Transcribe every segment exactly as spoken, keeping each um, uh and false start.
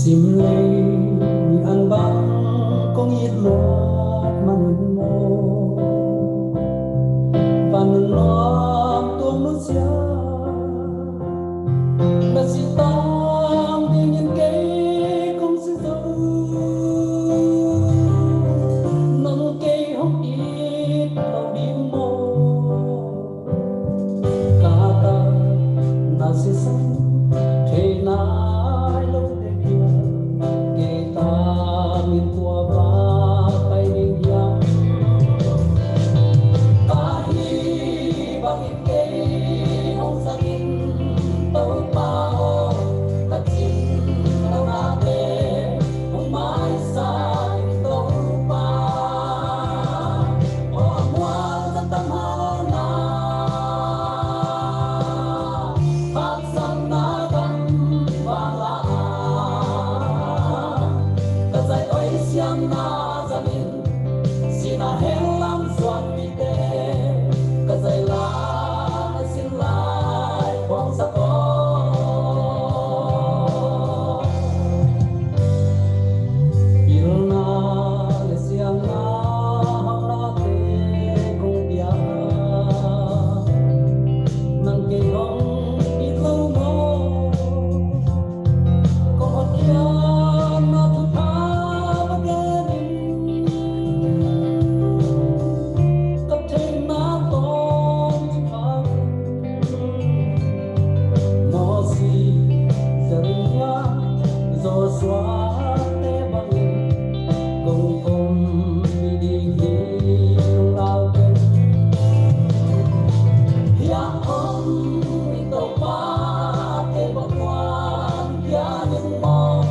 Sim lei mi an bang kong it luat man in maw, van nuam tuang nusia, na si tang dingin kei kong si zo. Nang kei hong it lo ding maw? Ka ta na sisan thei nai lo te kia, kei ta min tua ba pai ding hiam? Ka hi bangin kei hong zangin Topa aw, ka cin lo nate hong maisak in Topa. Aw a mual za tam hau na, haksatna gam vala a, ka zai oi siamna zamin, sina hel lam zuan mite, ka zai la a sin lai pawngsak aw. Pilna le siamna hauhnate kong pia, nang kei hong it lo maw? Kong hotkhiatna thupha va gen in, ka theihna tawm thupha Mosi, Jeremia, Joshua te bangin kong kompih ding hi, lungdam pen. Hiah om i Topa te bang kuan pia ding maw?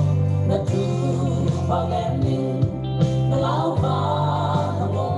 Na thupha gen ding, na lau kha na ngom.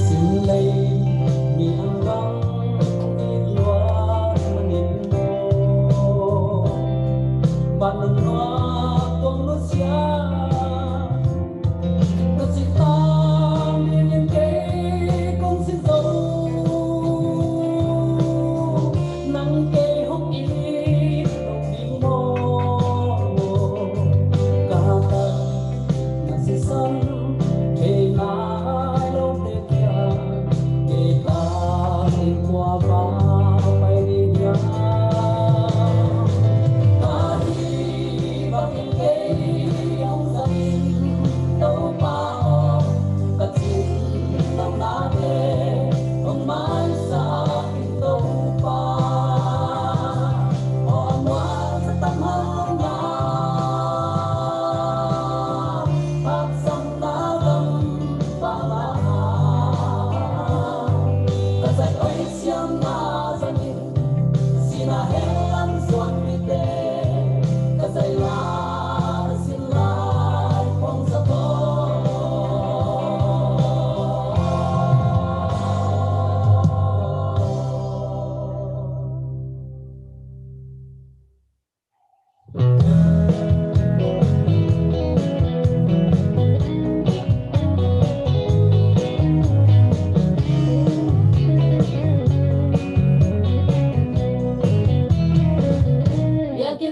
Sim lei mi ang bang i luat manin maw, van nuam tuang nusia, na si tang dingin kei kong si zo. Nang kei hong it lo ding maw? Ka ta na sisan thei nai lo te kia, kei ta in kua va pai ding hiam? Ka hi bangin kei hong zangin Topa aw, ka cin lo nate hong maisak in Topa. Aw a mual za tam hau na, haksatna gam vala a, ka zai oi siamna zamin, sina hel lam zuan mite, ka zai la a sin lai pawngsak aw.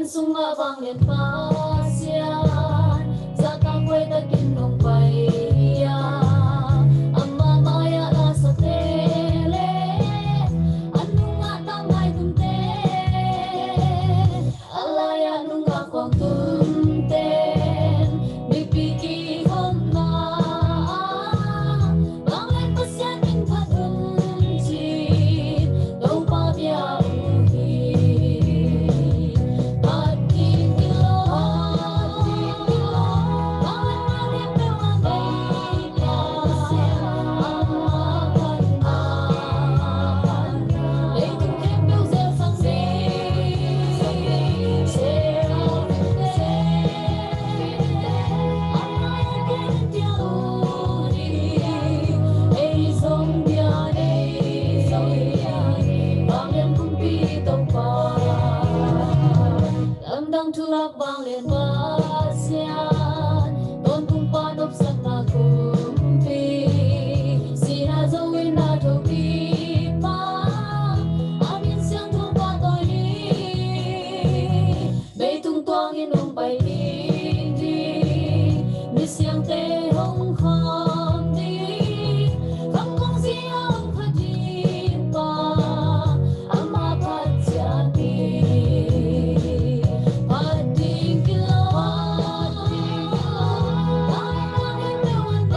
Sungah vanglian Pasian, zahtakhuai takin hong pai a, amah mai-ah lasate le a nungah tangmai tumte, a lai-ah nungah khuang tumte, mipi kihopna ah vanglian Pasian min phat un ci-in Topa bia uh hi. Phat ding kilawm, phat ding kilawm, vanglian vanglian peuh a bei Pasian amah phat a, leitung khempeuh zelsak ding, zelsak ding. Lamdang thulak vanglian Pasian, tawntung pa nopsakna kumpi, sihna zo-in a thopipa, a min siangtho pahtawi ni. Leitung tuangin hong pai ding, ding, misiangte hong kham ding, kham kong zia hong phat ding pa, amah phat ciat ding. Phat ding kilawm, phat ding kilawm, phat ding kilawm.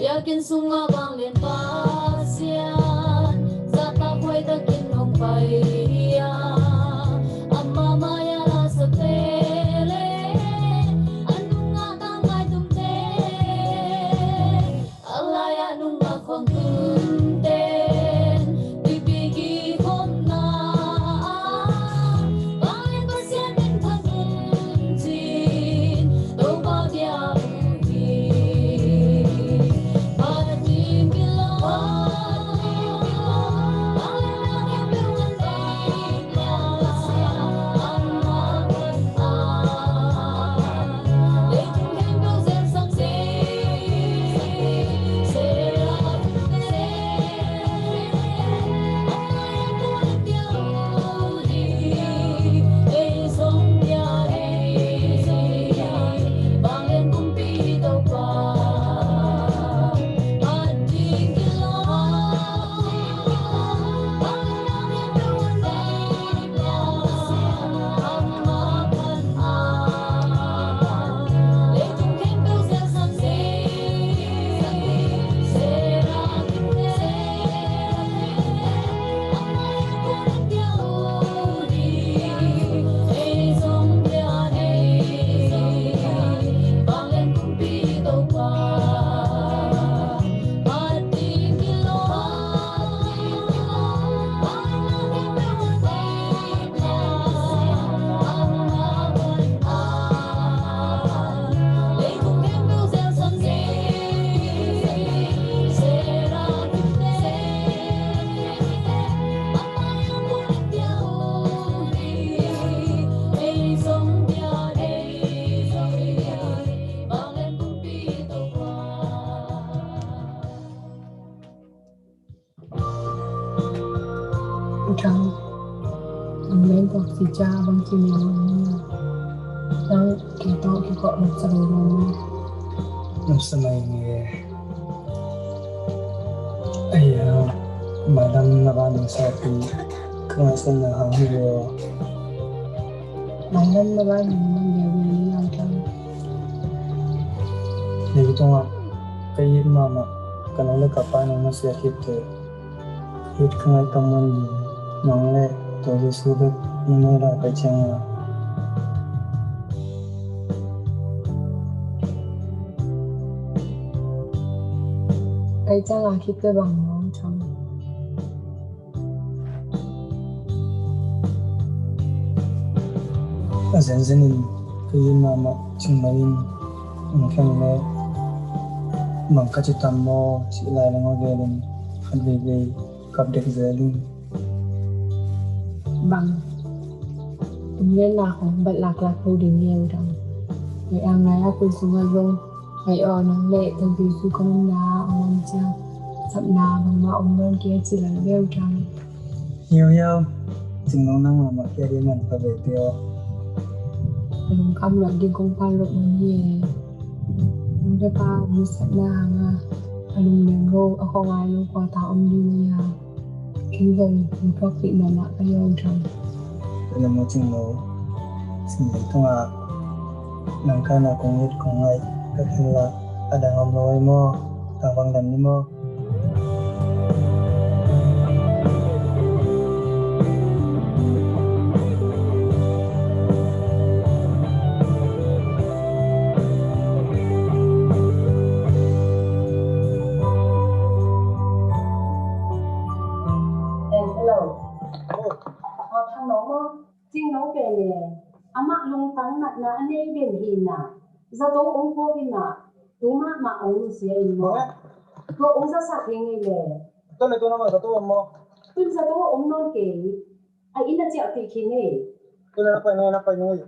Biakinn sungah vanglian Pasian, zahtakhuai takin hong pai a, amah mai-ah lasate le a nungah tangmai tumte, a lai-ah nungah khuang tumte, mipi kihopna ah vanglian Pasian min phat un ci-in Topa bia uh hi. Phat ding kilawm, phat ding kilawm, vanglian vanglian peuh a bei Pasian amah phat a, leitung khempeuh zelsak ding, zelsak ding. Utang, ang main box si Ja bang ci ni. Nang kito kiko nang sa lo. Nang sa mai ni. Aya, madam na ba nang sa pi. Kang sa na hang hi lo. Madam na ba nang nang ya ni nang tang. Ni to. Ka it mahmah ka nu le ka pa nong nusia khit teh, it ka ngaih tawh mun hi. Nang le Topa Jesu bek na nuai lai pai ciang a. Pai ciang a khit teh bang nuam thang. A zenzen in ka it mahmah Cingno in ong khen leh bang ka ci tam maw cih lai leng aw gel in khat veivei kap dek zel in. Bang ong ngenna khong bat laklak lo ding nge uh dang. Ngai ang ngai a kul sungah zong ngai aw nang le Topa Jesu ka nunna a ong om ciang sapna bangmah om nawn kei ci lai ve uh dang. Hiau hiau, Cingno nang mahmah kia ding man ka ve pia. Lungkham luat ding kong pal lo man hi e. Nang le pa musakna hanga a lungnem lo a khuangai lo kua ta om ding hi a. Ken zong lungtuak pih mahmah ka hi uh dang. Ka lem uh Cingno. Cingno tungah nang kana kong it kong ngaih ka khen la a dang om lo ai maw? Tang bang dam ni maw? Hello. Aw, thang lo maw? Cingno pen e, amah lungtang natna a nei den hi na, zato ong pawk in a, tu mahmah ong nusia in maw? Tua ong zasak hi ngei le. Tua le tua na ma zato om maw? Tun zato om nawn kei, a inn a ciah pi khin e. Tua le na pai ngei, na pai ngei.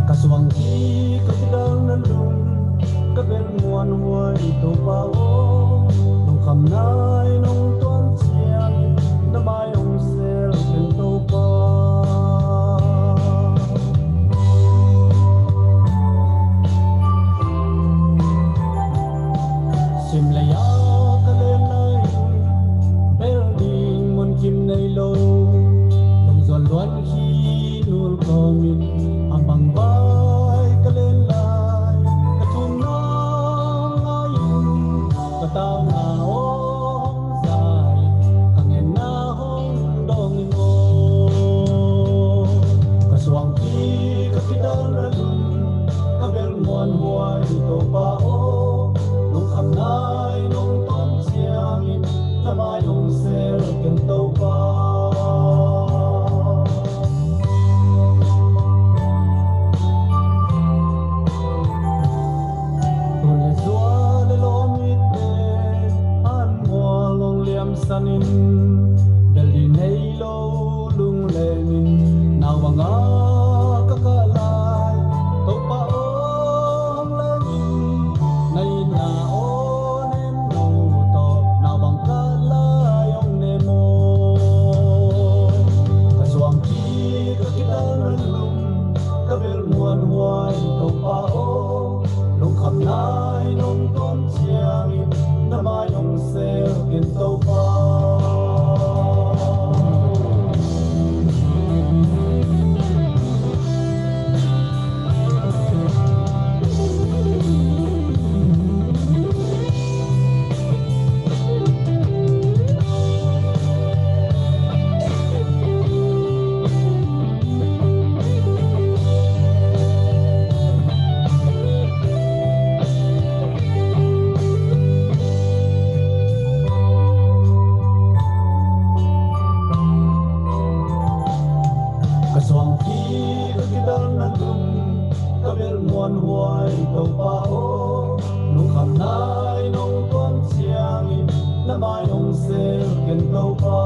Ka suang kik ka kidalna lum, ka bel muanhuai Topa aw, lungkhamna in ong tuam ciangin na mai ong sel ken Topa. Sim lei a ka len lai, bel ding mun kim nei lo, lungzuan luan khi nul kawmin, a bang vai ka len lai, ka thumna ngai in, ka tauna aw hong zai, ka ngenna hong dawng in aw. Ka suang kik ka kidalna lum, ka bel muanhuai Topa aw, lungkhamna in ong tuam ciangin na mai ong sel ken Topa. Tun le zua le lawm itte, an mual ong liamsan in, bel ding nei lo lunglemin, nau banga ka kah lai, Topa aw hong lengin, na itna aw nem no tawh, nau bang kah lai ong nem aw. Ka suang kik ka kidalna lum, ka bel muanhuai Topa aw, lungkhamna in ong tuam ciangin na mai ong sel ken Topa. Ka suang kik ka kidalna lum, ka bel muanhuai Topa aw, lungkhamna in ong tuam ciangin na mai ong sel ken Topa.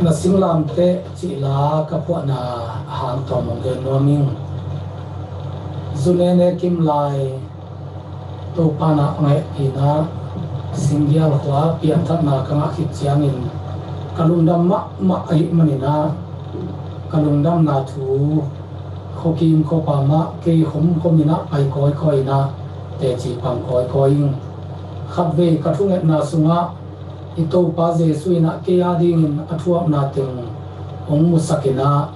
Na singlamteh cih la ka phuahna a hang tawm hong gen nuam ing. Zu nene kim lai Topa na a ngaihpih in ah Singgial khua piangthakna ka ngah khit ciangin ka lungdam mahmah ahih manin ah ka lungdamna thu khuakim khuapa mah kei khomkhom in ah pai kawikawi in ah teci pang kawikawi ing. Khatvei ka thungetna sungah i Topa Jesuh in ah kei a dingin a thuakna teng hong musak in ah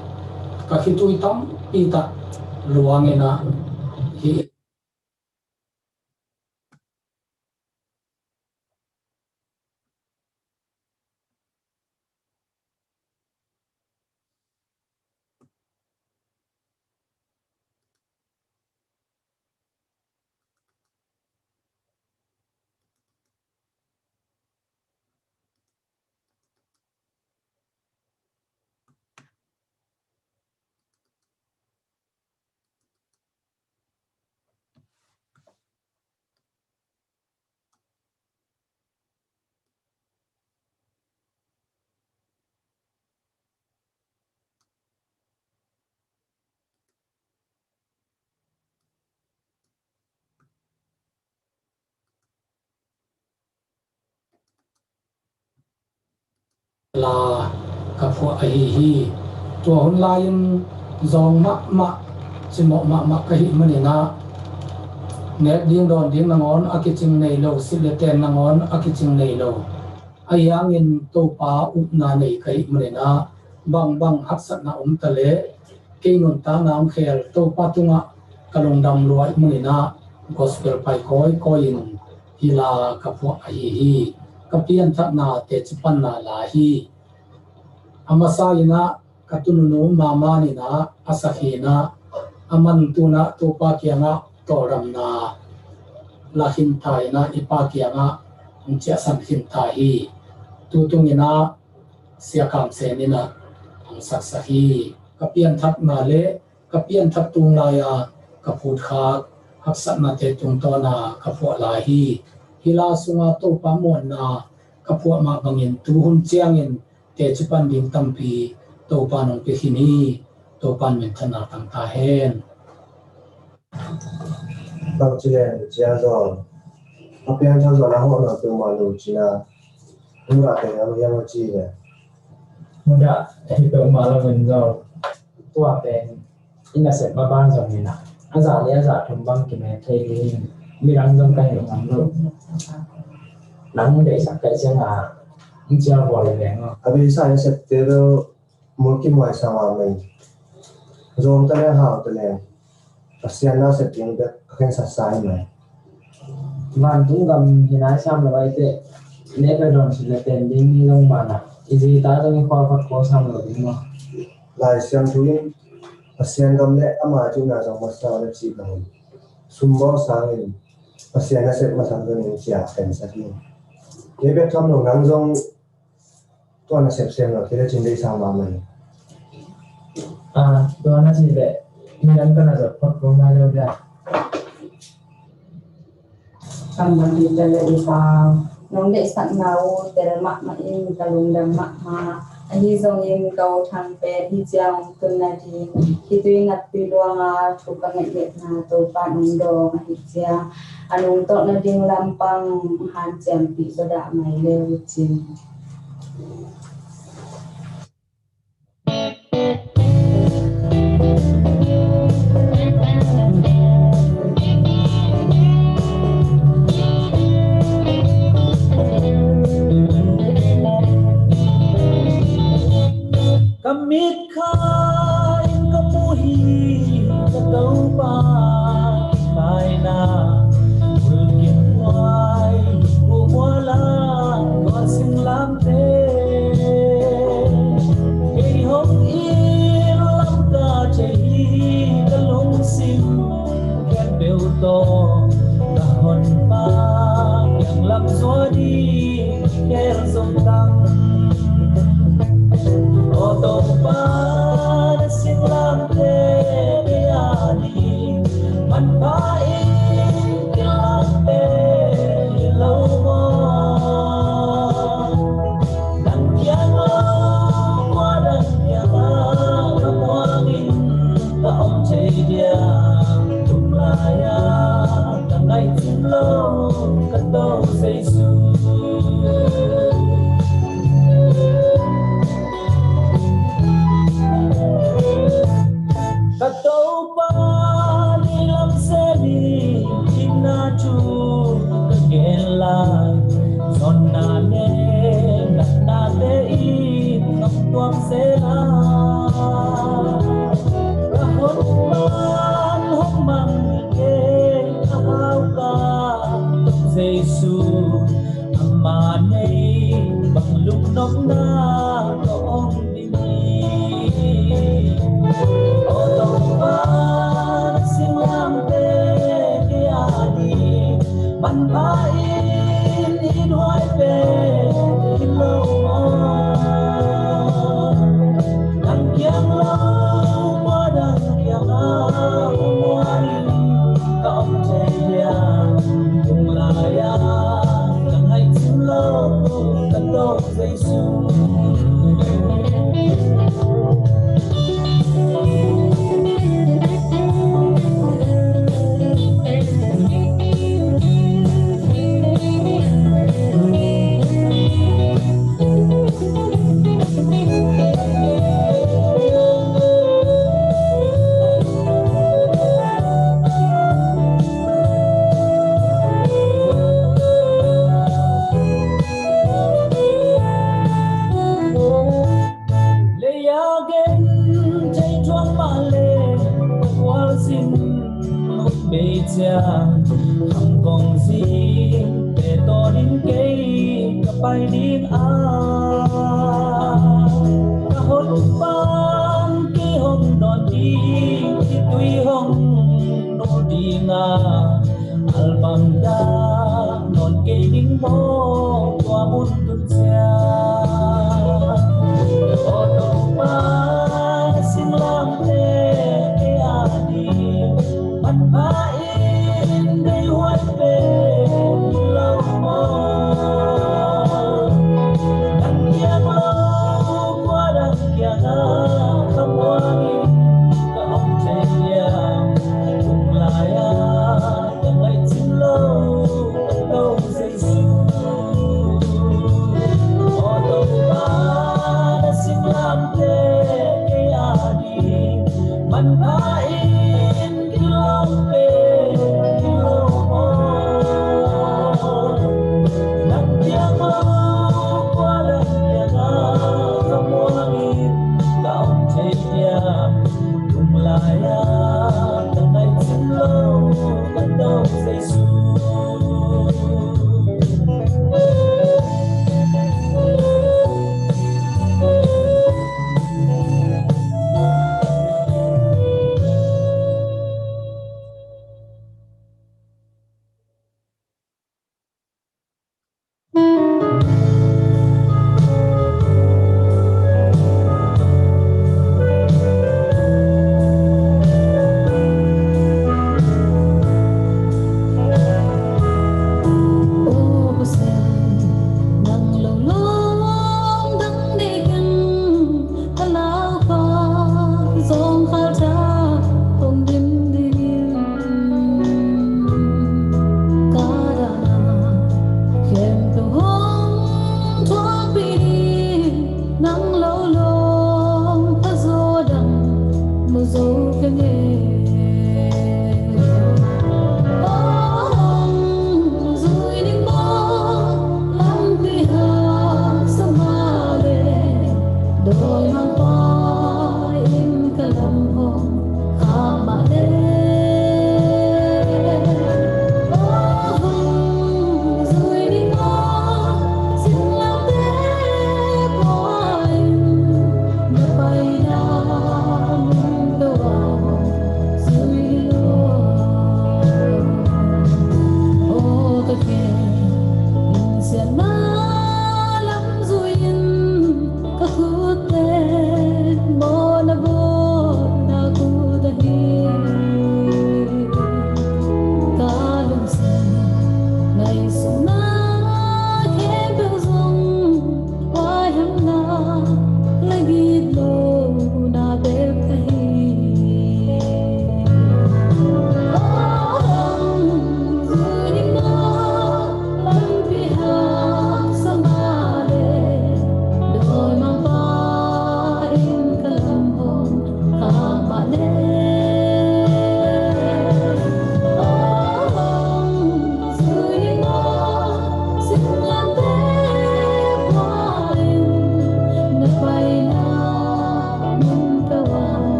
ka khitui tampi tak luang in ah hih la ka phuah ahi hi. Tua hun lai-in zawng mahmah, cimawh mahmah ka hih manin ah nek ding dawn ding nangawn a kicing nei lo, silh le ten nangawn a kicing nei lo. Ahi hangin Topa upna nei ka hih manin ah bangbang haksatna om ta leh kei nuntakna hong khel Topa tungah ka lungdam lua ahih manin ah gospel pai kawikawi in hih la ka phuah ahi hi. Ka pianthakna teci panna la hi. A masa in ah ka tununu Mama in ah a sak hi in ah, aman tu in ah Topa kiangah tawldamna la khin ta in ah i pa kiangah hong ciahsan khin ta hi. Tutung in ah Sia Kam Sen in ah hong saksak hi. Ka pianthakna le ka pianthak tung lai-a ka phutkhak haksatnate tungtawn a ka phuah lai hi. Hih la sungah Topa muanna ka phuah mah bangin tuhun ciangin teci pan ding tampi Topa in hong pia khin hi. Topa in minthanna tang ta hen. Bang ci leng Sia Zawl, a piangthak zawl a hawh nawn peuhmah lo cih na, hong dah teng a hiam a ci leh? Hong dah hi peuhmah lo in Zawl, tua pen i nasep maban zong hi na, a zah le a zah thum bang kimek thei ding, midang zong ka hilh ngam lo. Nang deihsak kaih ciangin hong cial bawl hi leng aw. A beisa nasepte bel mulkimhuai sa mahmah hi. Zawng ta leng hau ta leng Pasian nasep ding bek ka khensatsa hi mai. Vantung gam hi nai sam lo ahih teh, neh peuh dawn silh le ten ding hi lo manin ah i zi i ta zong i khual khuat kul sam lo ding maw? Lai Siangtho in Pasian gam le ama cihna zong masa uh na cih bangin sumbawl sangin Pasian nasep masa ding ci-a khensat hi. Kei bek tham lo, nang zong tua nasep sem lo kei le cin deihsak mahmah hi. Ah, tua na cih leh midang ka na zat phot kul nai lo dia. Kam dang hi ta leh i Pa, nong deihsakna uh tel mahmah in ka lungdam mahmah. Ahi zongin ka U Thang pen hih ciang hong tun nading khitui nattui luanga thu ka ngetngetna Topa in hong dawng ahih ciang a nungtolh nading lampang hanciampih zaw dah mai le uh cin. Ka mit kha in ka mu hi ka Topa, ka inn ah bulkimhuai, buhmual ah tua singlamteh. Kei hong it lam ka thei hi, ka lungsim khempeuh tawh ka Honpa kiang lam zuan hi. Khel zong tang. Aw Topa, na singlamteh kei ading manpha in kilangpih hi lo maw? Nang kiang lo Kuam sela ka hon man hong mang ni kei, a hau ka Topa Jesu. Ama nei bang lungnopna ka om ding hi. Aw Topa, na singlamteh kei a ding manpha in, in huai pen in lo maw. Nang kiang lo, tua dang kiang a, hong mual in ka om thei dia, tung lai a ka ngaihsun lo, ka Topa Jesu. Lei a gen thei thuak mah leh, kual sin hong bei ciang, kham kong zing te tawnin kei ka pai ding a. Ka hon pan kei hong dawn ding, khitui hong nul ding a. Albam dah nawn kei ding maw, tua mun tun ciang. Aw Topa, singlamteh kei a ding manpha in, deih huai pen lo maw. Nang kiang lo,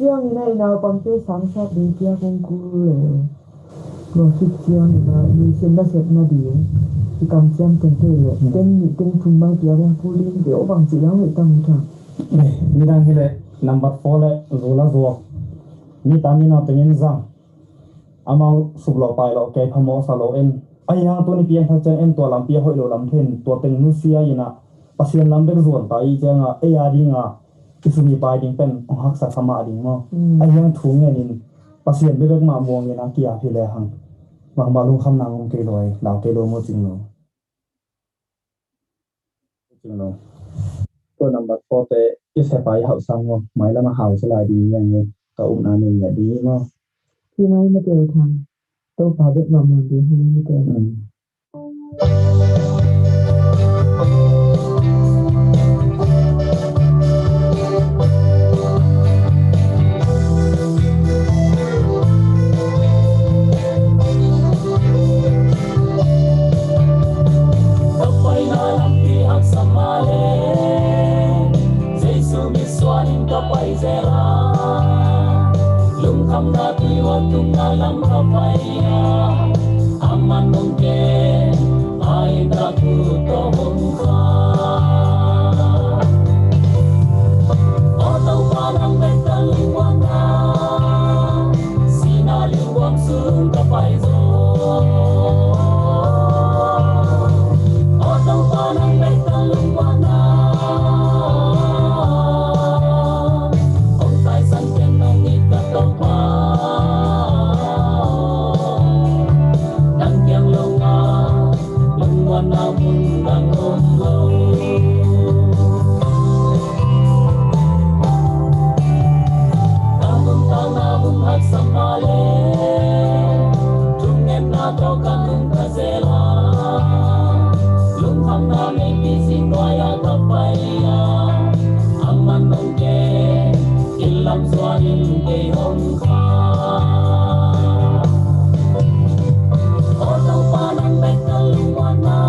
Ciangin a i naupangte sangsat ding piak hong kul le. Lawsik ciangin a i sin nasepna ding i kamciam teng te le. Hmm. Teng nih teng thum bang piak hong kul ding te aw bang ci lang le tam ta. Ni dang hi le number four le zula zuak. Ni ta ni na tengin zang. Amau suplawh pailawh kei phamawh sa lo en. Ahi hang tuni piang thak ciang en tua lampi a hoih lo lam then tua teng nusia inah Pasian lam bek zuan ta i cianga ei a dinga i sum i pai ding pen hong haksa kha mah ding maw? Mm. Ahi hang thu ngenin Pasian bek bek mah muangin a kia hi le hang. Mahmah lungkhamna ngom kei lo ai, lau kei lo maw Cing lo. Cing lo. Tua number four te i sepai hauh sang maw, mailam a hau se lai ding yang nge, ka upna nei ngiat ding maw. Hi mai ma tel thang. Topa bek mah muang ding hi ni te. Mm. Ka paina lampi haksa mah leh Jesu mitsuanin ka pai zel a, lungkhamna tuihual tungah lam ka pai a, aman hong kem a, in ka kut tawh hong kha. Aw Topa nang bek ka lungmuanna, sihna lingbuang sung ka pai zaw. Aw Topa nang bek ka lungmuanna, hong taisan ken nong it ka Topa. Nang kiang lo nga lungmuanna mun dang om lo. Ka nuntakna hun haksa mah leh, thungetna tawh ka nungta zel a, lungkhamna neipi zing nuai-ah ka pai a, aman hong kem, in lam zuanin kei hong kha. Aw Topa nang bek ka lungmuanna,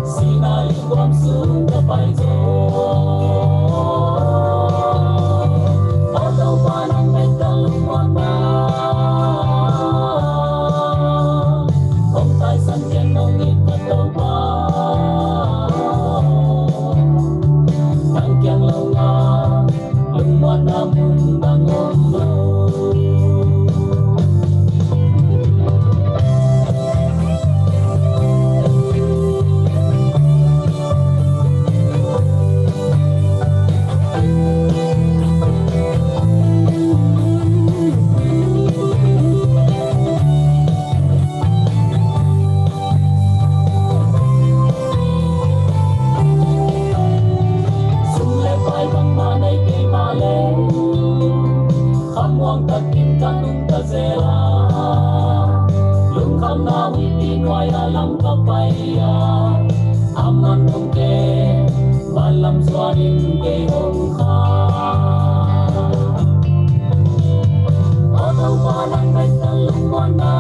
sihna lingbuang sung ka pai zaw. Aw Topa nang bek ka lungmuanna, hong taisan ken nong it ka Topa. Nang kiang lo nga lungmuanna mun dang om lo. Sum le pai bangmah nei kei mah leh, khamuang takin ka nungta zel a, lungkhamna huihpi nuai-ah lam ka pai a, aman hong kem, van lam zuanin kei hong kha. Aw Topa nang bek ka lungmuanna,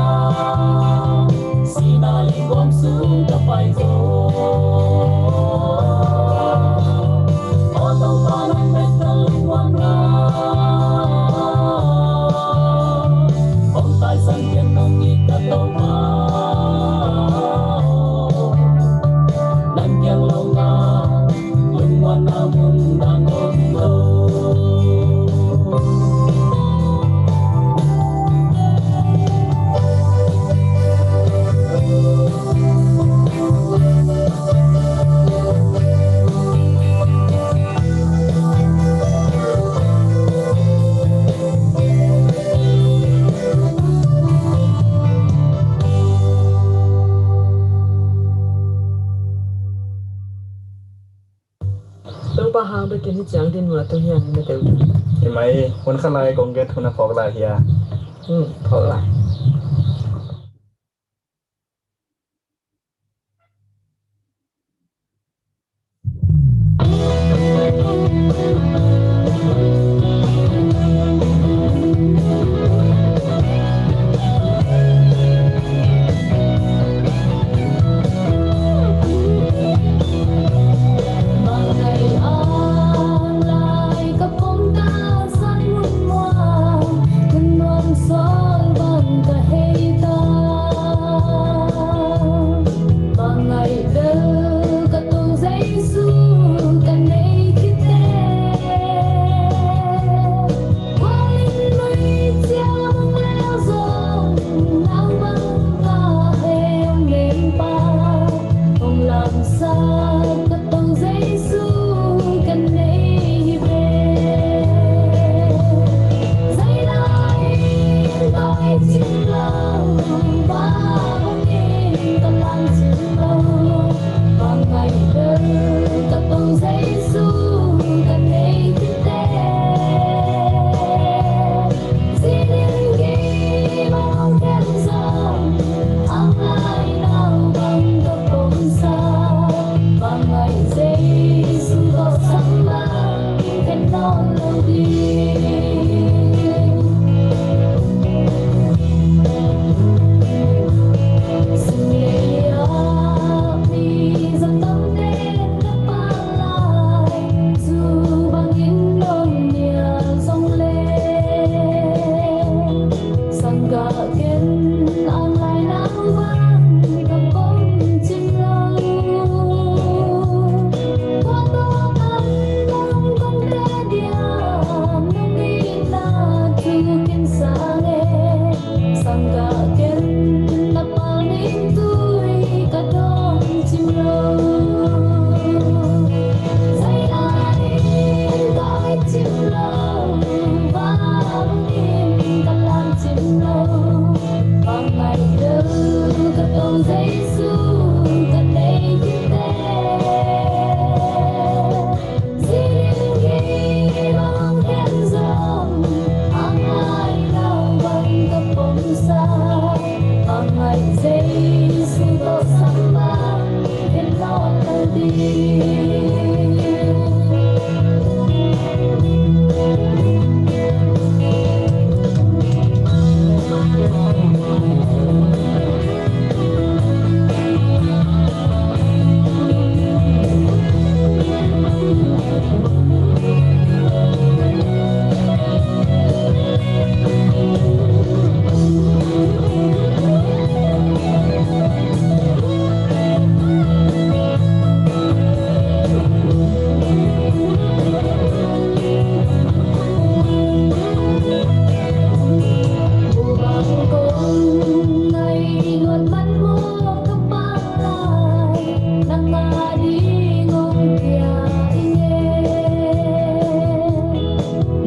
sihna lingbuang sung ka pai zaw. Aw Topa nang bek ka lungmuanna, hong taisan ken nong it ka Topa. Nang kiang lo nga lungmuanna mun dang om lo. Topa hang bekin hih ciang din mah tung hian na teu. Hi mai, hun khat lai kong get hun a phawk lai hi a. Hmm, phawk lai. Sa ka Topa Jesu ka nei hi ve. Zai lai in tawi cim lo, ba bangin ka lam cim lo. Bang ngai bel ka Topa Jesu ka nei hi teh. Zinin gim a hong khen zong, a ngai nau bang ka pom sa. Bang ngai Jesu tawh sam bang khen nawn lo ding. Sum lei ah mi zang tam den ka pang lai, zu bangin nong nial zong le. Sang gah ken a ngai nau bang ka pom cim lo. Tua tawh pan nong kong te diam, nong itna thu ken sang e. Sang gah ken na pang in tui ka dong cim lo. Zai lai in tawi cim lo, ba bangin ka lam cim lo. Bang ngai bel ka Topa Jesu ka nei hi teh. Zinin gim a hong khen zong, a ngai nau bang ka pom sa. Bang ngai Jesu tawh sam bang khen nawn lo ding.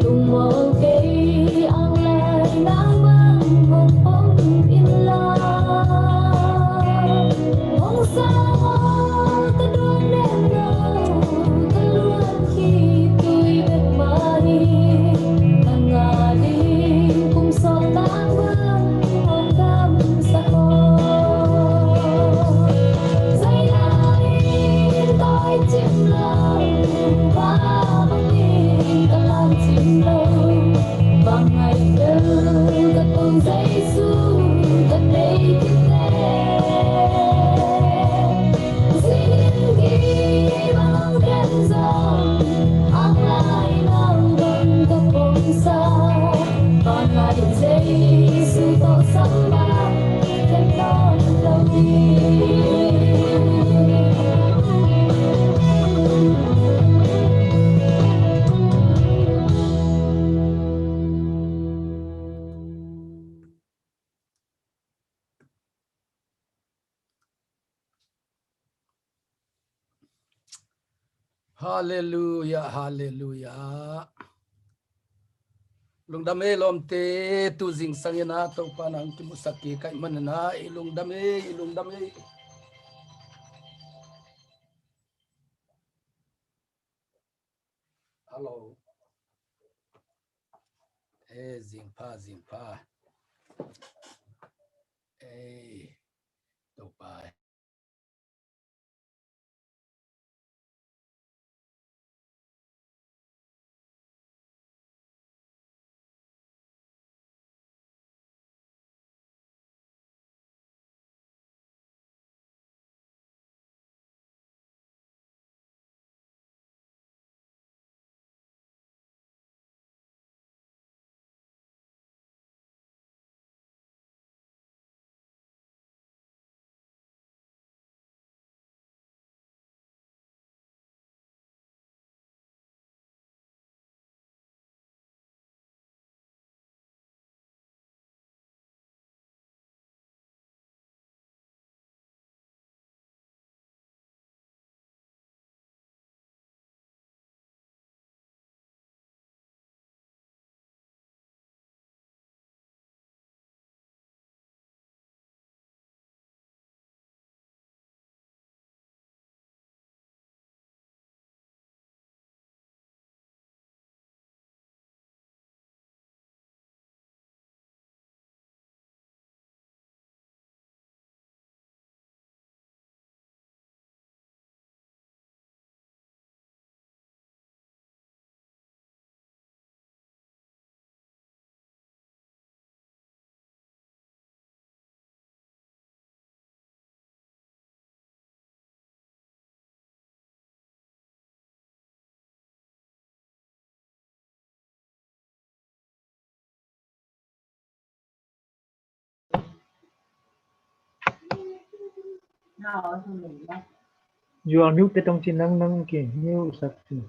Lungmong kei ang lai nang bang hong pom in la. Hong sang aw ka duan den lo, ka luan khitui bek mah hi. Nang a ding kum sawm nang bang hong kamsak aw. Zai lai in tawi cim lo, ba bangin ka lam cim lo. Bang ngai bel ka Topa Jesu ka nei hi teh. Zinin gim a hong khen zong, a ngai nau bang ka pom sa. Bang ngai Jesu tawh sam bang khen nawn lo ding. Halleluia, halleluia. Lungdam ei lawmte, tu zingsang in ah Topa nang kimusak kik ahih manin ah i lungdam ei, i lungdam ei. Hallo. Eh, zingpha, zingpha. Eh, Topa. You are muted, tong ci nang nang ki mute sak ci.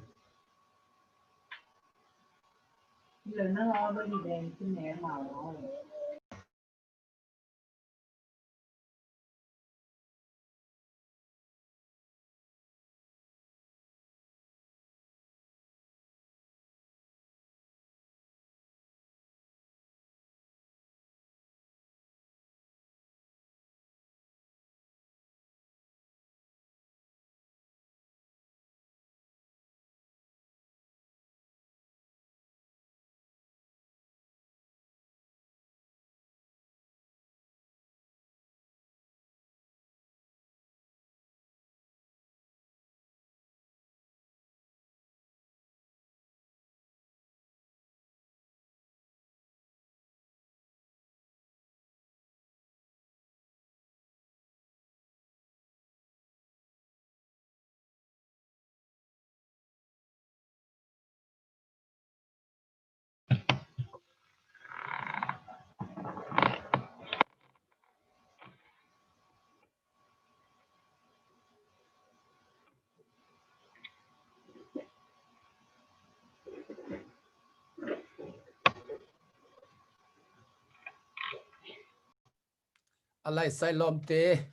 A laisai lawmte,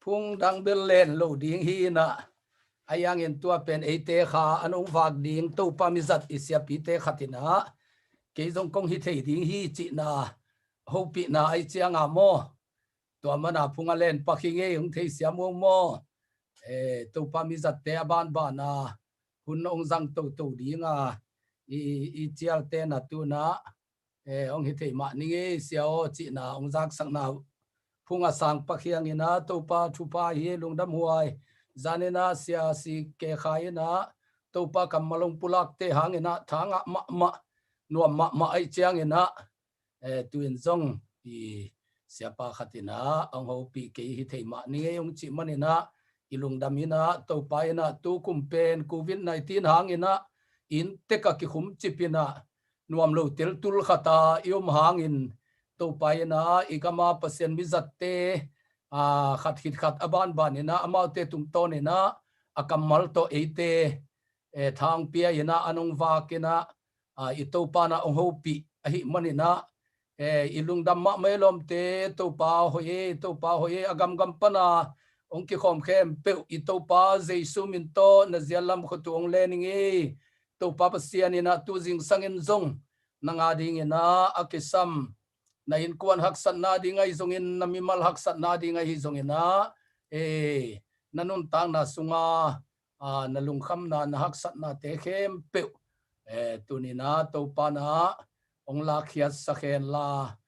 phung dang bel len lo ding hi inah, a yangin tua pen eite kha an hong vak ding Topa mizat i siapite khat inah, kei zong kong hi thei ding hi cihna hopihna ai cianga maw? Tua mana phung a len pak hi ngei, hong theisiam uh maw? Eh, Topa mizatte a banbana hun hong zang toto dinga i, i cialte na tuna, eh, hong hi thei mah ni ngei sia aw cihna hong zaksakna uh phung a sang pak hiangina Topa thupha hi lungdam huai. Zanina sia si ke khaina Topa kammal hong pulakte hangina thangah mahmah nuam mahmah aih ciangina, eh, tuin zong i siapa khat inah hong hopih kei hi thei mah ni ngei hong cih maninah i lungdam inah Topa inah tu kum pen covid nineteen hanginah inn teka kikhum cip inah nuam lo teltul khata i om hangin Topa inah i gama Pasian mizatte, ah, khat khit khat a banban inah amaute tungtawn inah a kammal tawh eite, eh, thangpia inah a nong vak inah, ah, i Topa na hong hopih ahi maninah, eh, i lungdam mahmah i lawmte. Topa hoih e, Topa hoih e, a gamgam pana hong kikhawm khempeuh i Topa Jesu min tawh na zial lam khuatu hong len ing e. Topa Pasian inah tu zingsangin zong nanga dinginah a kisam na innkuan haksatna ding ahi zongin, na mimal haksatna ding ahi zonginah, eh, na nuntakna sunga, ah, na lungkhamna na haksatnate khempeuh, eh, tunina Topa na hong lakkhiatsak henla,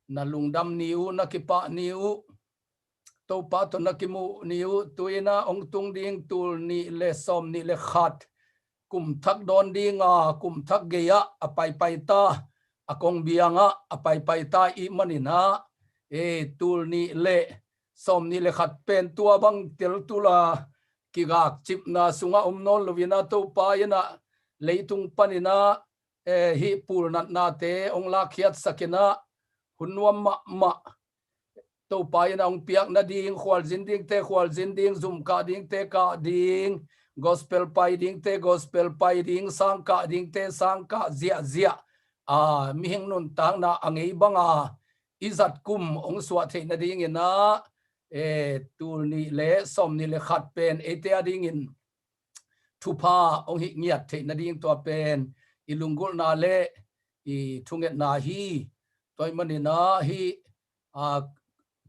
na lungdam ni uh, na kipah ni uh, Topa tawh na kimuh ni uh. Tuina hong tung ding tul nih le sawm nih le khat kum thak dawn dinga kum thak gei-ah a paipai ta, a kong biangah a paipai ta i maninah, eh, tul nih le sawm nih le khat pen tua bang teltula kigak cipna sungah om nawn loinah Topa inah leitung paninah, eh, hih pulnatnate hong lakkhiatsak inah hun nuam mahmah Topa inah hong piak nading, khualzin dingte khualzin ding, zum kah dingte kah ding, gospel pai dingte gospel pai ding, sang kah dingte sang kah ziahziah, ah, mihing nuntakna a ngei banga i zat kum hong suah theih nadinginah, eh, tul nih le sawm nih le khat pen eite a dingin thupha hong hih ngiat theih nading tua pen i lunggulhna le i thungetna hi. Tua i maninah hih, ah,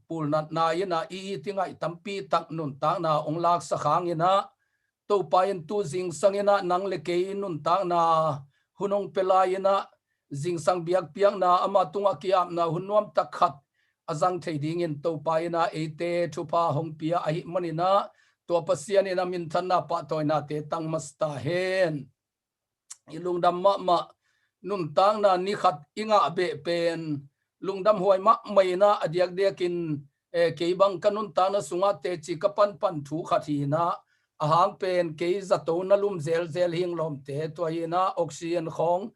pulnatna inah i, i tingaih tampi tak nuntakna hong laksak hanginah Topa in tu zingsang inah nang le kei nuntakna hun hong pia lai inah zingsang biakpiakna ama tungah ki-apna hun nuamtak khat a zang thei dingin Topa inah eite thupha hong pia ahi maninah tua Pasian inah minthanna pahtawinate tang masa ta hen. I lungdam mahmah. Nuntakna ni khat i ngah beh pen lungdam huai mahmah inah a diakdiakin, eh, kei bang ka nuntakna sungah teci ka panpan thu khat hinah a hang pen kei zato na lum zelzel hing lawmte, tua hinah oxygen khawng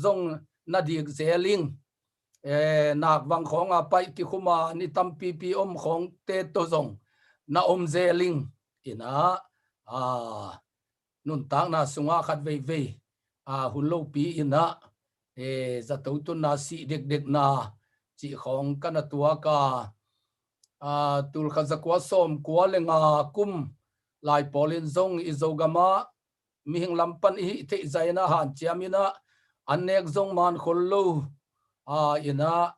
zong na dik zel ing. eh, nak vang khawng a paih kikhum a ni tampipi om khawngte tawh zong na om zel ing. Inah, a, nuntakna sungah khat veivei, a, hun lopi inah, eh, zato tunna sih dekdekna cih khawng ka na tuak a, a, tulkhat zakua sawmkua le nga kum lai pawlin zong i Zogam ah mihing lam pan i hih theih zah inah hanciam inah an nek zong man khol lo, a, inah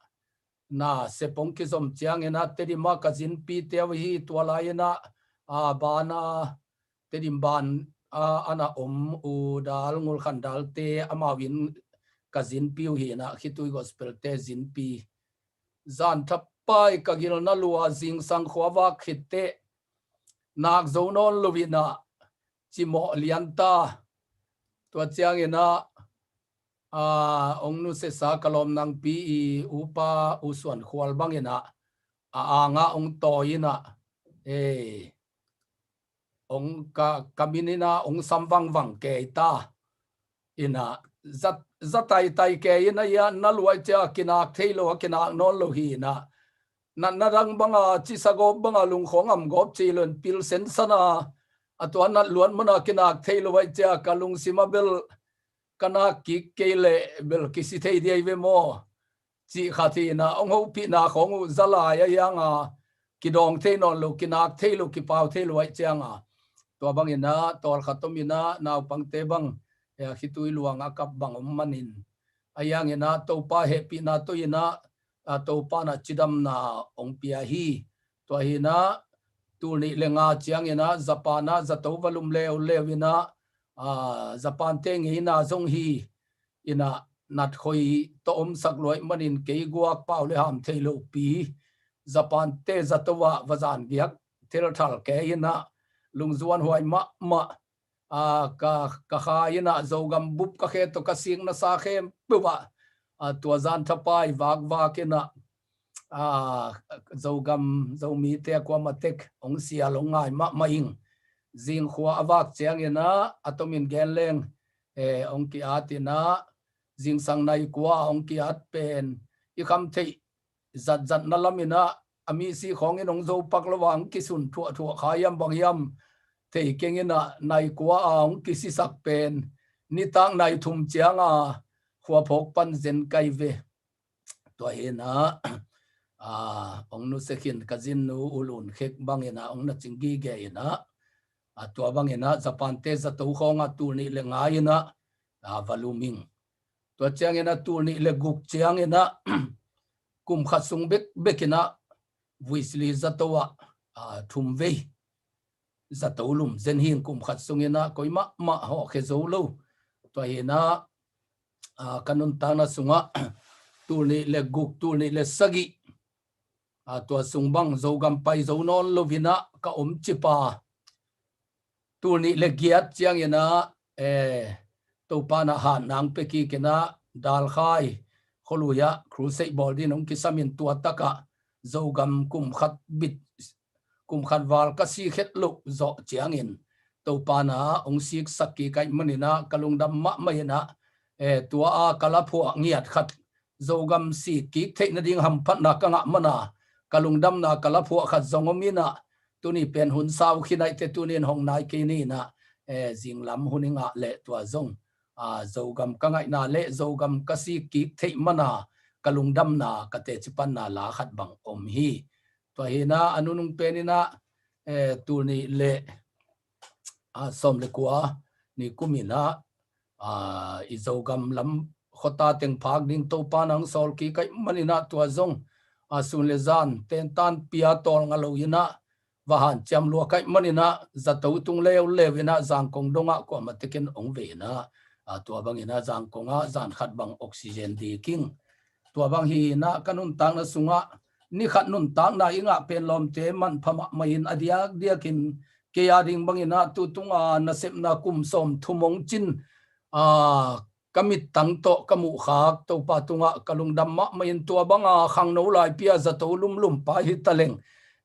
na sep hong kizom ciang inah Tedim ah ka zinpite uh hi. Tua lai inah, a, ban a, Tedim ban a, a na om U Dal, Ngulkhan Dalte amau in ka zinpi uh hi inah, khitui gospel-te zinpi. Zan thapai ka gilna lua zingsang khua vak khit teh nak zo nawn lo inah cimawh lian ta. Tua ciang inah, a, hong nusiasa ka lawm nangpi i upa U Suan Khual bang inah a angah hong tawi inah, eh, hong ka, ka min inah hong sam vangvang kei ta. Inah za, za taitai kei inah, ia na luai cia kinak thei lo a, kinak nawn lo hi inah. Natna dang banga, cisa gawp banga, lungkhawng am gawp ci lo in pilsen sana, a tua nat luat mana kinak thei lo ai cia ka lungsim a bel ka nak kik kei leh bel kisi thei diai ve maw? Cih khat hi inah, hong hopihna khawng uh za lai a hiang a, kidawng thei nawn lo, kinak thei lo, kipau thei lo ai ciang a. Tua bang inah tawlkhat om inah naupangte bang, eh, khitui luang a kap bang om manin, a hiang inah Topa hehpihna tawh inah, a, Topa na cidamna hong pia hi. Tua hi inah tul nih le nga ciang inah Japan ah zato va lum leuleu inah, a, Japan-te ngeina zong hi inah, natkhoi tawh omsak luai manin kei guak pau le ham thei lopi Japan-te zato ah va zan giak thelthal kei inah lungzuan huai mahmah, a, ka, ka kha inah Zogam bup ka khe tawh ka sikna sa khempeuh ah, a, tua zan thapai vakvak inah, a, Zogam, Zomite a kuamah tek hong sial hong ngai mahmah ing. Zingkhua a vak ciang inah a tomin gen leng, eh, hong ki-at inah, zingsang nai kua hong ki-at pen i kham theih zatzatna lam inah a misi khawng in hong zo pak lo a hong kisun thuahthuah kha hiam bang hiam thei keng inah nai kua a hong kisisak pen nitak nai thum ciang a khuaphawk pan zen kai ve. Tua hi inah, a, hong nusia khin ka zinnu U Lun Khek bang inah hong na cing gige inah, a, tua bang inah Japan-te zato khawng a tul nih le nga inah, a, va lum ing. Tua ciang inah tul nih le guk ciang inah kum khat sung bekbek inah Vuisili zato ah, a, thum vei zato lum zen hi ing. Kum khat sung inah koi mahmah hawh khia zo lo. Tua hi inah, a, ka nuntakna sungah tul nih le guk, tul nih le sagih, a, tua sung bang Zogam pai zo nawn lo inah ka om cip a, tul nih le giat ciang inah, eh, Topa na hat nang pia kik inah Dalkhai khualui ah crusade bawl dingin hong kisam in, tua tak ah Zogam kum khat bit, kum khat val ka sik het loh zawh ciangin Topa na hong siksak kik ahih manin ah ka lungdam mahmah inah, eh, tua a ka laphuah ngiat khat Zogam sik kik theih nading hamphatna ka ngah man a, ka lungdamna ka laphuah khat zong om inah, tuni pen hun sau khin ahih teh tuni in hong nai kei ni inah, eh, zinglam hun i ngah leh tua zong, a, Zogam ka ngaihna le Zogam ka sik kik theih man a ka lungdamna ka teci panna la khat bang om hi. Tua hi inah a nunung pen inah, eh, tul nih le, a, sawm le kua ni kum inah, a, i Zogam lam khuata teng phak ding Topa na hong sawl kik ahih man inah tua zong, a, sun le zan tentan pia tawlnga lo inah va hanciam lua ka hih man inah zato tung leuleu inah Zangkong dong ah kuamah tek in hong ve inah, a, tua bang inah Zangkong ah zan khat bang oxygen dik ing. Tua bang hi inah ka nuntakna sungah ni khat nuntakna i ngah pen lawmte manpha mahmah in a diakdiakin kei a ding bang inah tu tung a nasepna kum sawm thum hong cin, a, ka mittang tawh ka muhkhak Topa tungah ka lungdam mahmah in, tua bang a khangno laipi a zato lumlum pa hi ta leng,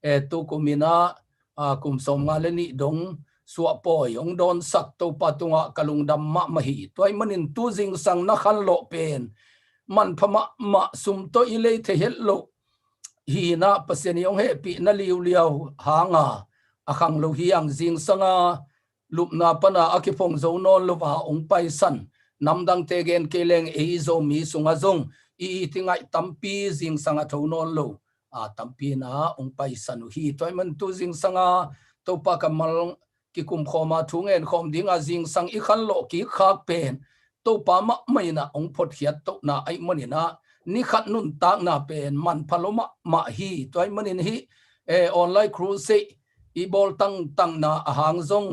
eh, tu kum inah, a, kum sawmnga le nih dong suahpawi hong dawnsak Topa tungah ka lungdam mahmah hi. Tua ahih manin tu zingsang na khanlawh pen manpha mahmah, sum tawh i lei thei het loh hi-in ah Pasian i hong hehpihna liuliau hanga a khang lo hi hang. Zingsanga lupna pana a kiphong zo nawn lo a hong paisan, namdangte gen kei leng ei Zomi sungah zong i it i ngaih tampi zingsang a tho nawn lo a tampi in ah hong paisan uh hi. Tua ahih man tu zingsanga Topa kammal kikumkhawm a thu ngenkhawm dinga zingsang i khanlawh kik khak pen Topa mahmah in ah hong photkhiat tohna ahih manin ah ni khat nuntakna pen manpha lo mahmah hi. Tua ahih manin hih, eh, online crusade i bawl tangtangna a hang zong,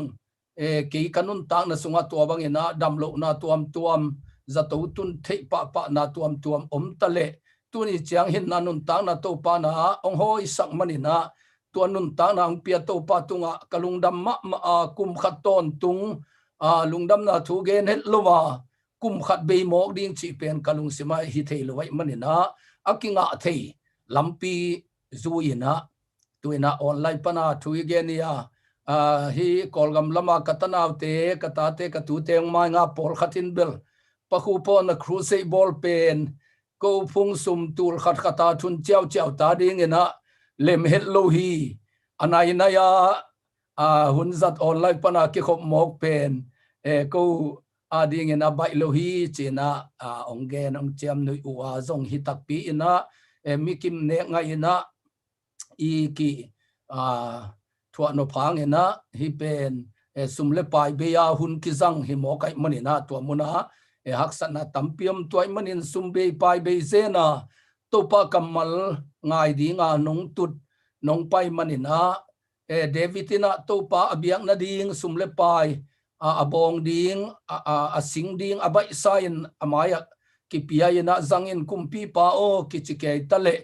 eh, kei ka nuntakna sungah tua bangin ah damlohna tuamtuam, zato tun theih pahpahna tuamtuam om ta leh, tuni ciang hinna nuntakna Topa in ah hong hawisak manin ah tua nuntakna hong pia Topa tungah ka lungdam mahmah a, kum khat tawntung a lungdamna thu gen het lo a, kum khat bei mawk ding cih pen ka lungsimah hi thei lo ahih manin ah a kingah thei lampi zui-in ah tu-in ah online pana thu i gen hi a, a, hih Kawlgam lama ka tanaute, ka tate, ka tute hong mainga pawlkhat in bel Pa Khup Pawlna crusade bawl pen ko phung sum tul khat khat a thun ciauciau ta dingin ah lem het lo hi. A nainai a, a, hun zat online pana kikhop mawk pen, eh, ko a dingin a baih lo hi ci-in ah, a, hong gen hong ciamnuih uh a zong hi takpi in ah, eh, mi kim nek ngaih in ah i ki, a, thuah nop hangin ah hih pen, eh, sum le pai bei a hun kizang hi mawk ahih manin ah tua munah, eh, haksatna tampi om. Tua ahih manin sum bei pai bei zen a Topa kammal ngai dinga nong tut nong pai manin ah, eh, David in ah Topa a biak nading sum le pai, a, a bawng ding, a, a, a sing ding a baihsa in a mai-ah kipia in ah zangin, Kumpipa aw, kici kei ta leh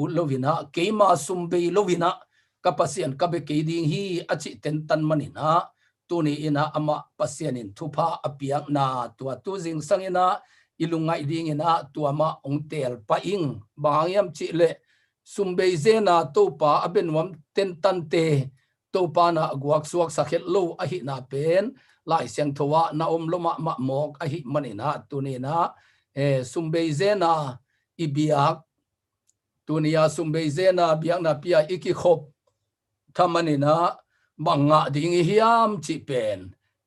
ut lo-in ah keima sum bei lo-in ah ka Pasian ka bia kei ding hi a cih tentan manin ah tuni in ah amah Pasian in thupha a piakna tua tu zingsang in ah i lungngaih dingin ah tua mah hong teel pah ing. Bang hang hiam cih leh sum bei zen a Topa a bia nuam tentante Topa in ah guaksuaksak het lo ahihna pen Lai Siangtho ah na om lo mahmah mawk ahih manin ah tuni in ah, eh, sum bei zen a i biak, tuni a sum bei zen a biakna pi-a i kikhop tha manin ah bang ngah ding i hiam cih pen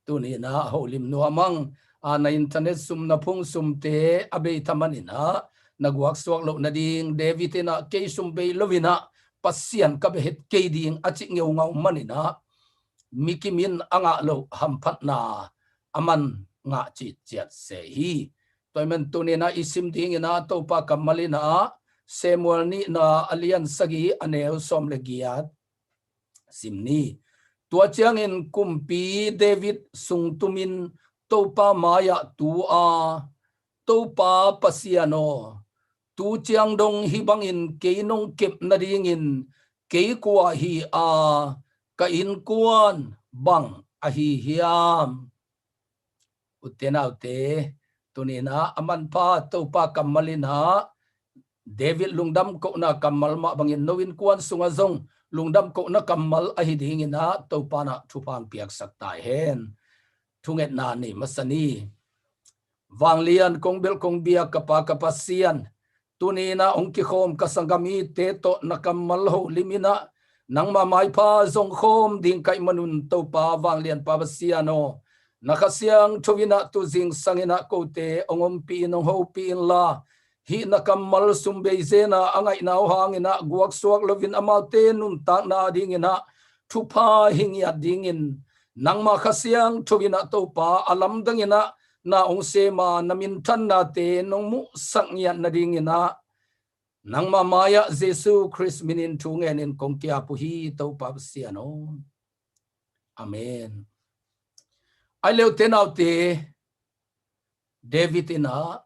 tuni in ah holim nuam ing. A, na internet sum, na phone sumte a bei tha manin ah na guaksuak loh nading, David in ah kei sum bei lo-in ah Pasian ka bia het kei ding a cih ngeungau manin ah mi kim in a ngah loh hamphatna a man ngah citciat se hi. Tua ahih man tuni in ah i sim dingin ah Topa kammal in ah Samuel nihna a lian sagih a neu sawm le giat sim ni. Tua ciangin Kumpi David sungtumin Topa mai-ah tu a, Topa Pasian aw, tu ciang dong hih bangin kei nong kep nadingin kei kua hi a, ka innkuan bang ahi hiam? Ute naute, tuni in ah a manpha Topa kammal in ah David lungdam kohna kammal mah bangin no innkuan sungah zong lungdam kohna kammal ahi dingin ah Topa in ah thupha hong piaksak ta hen. Thungetna nei masa ni. Vanglian kong belh kong biak ka Pa ka Pasian, tuni in ah hong kikhawm ka sanggam ite tawh na kammal holim in ah nangma maipha zong khawm ding ka hih manun Topa vanglianpa Pasian aw, na Kha Siangtho in ah tu zingsang in ah kote hong ompih in, hong hopih inla, hih na kammal sum bei zen a a ngaihna uh hangin ah guaksuak loin amaute nuntakna dingin ah thupha hi ngiat dingin nangma Kha Siangtho in ah Topa a lamdang in ah na hong sem a, na minthannate nong muhsak ngiat nadingin ah nangma mai-ah Jesu Khrist minin thu ngenin kong ki-ap uh hi, Topa Pasian aw. Amen. Ai le ute naute, David in ah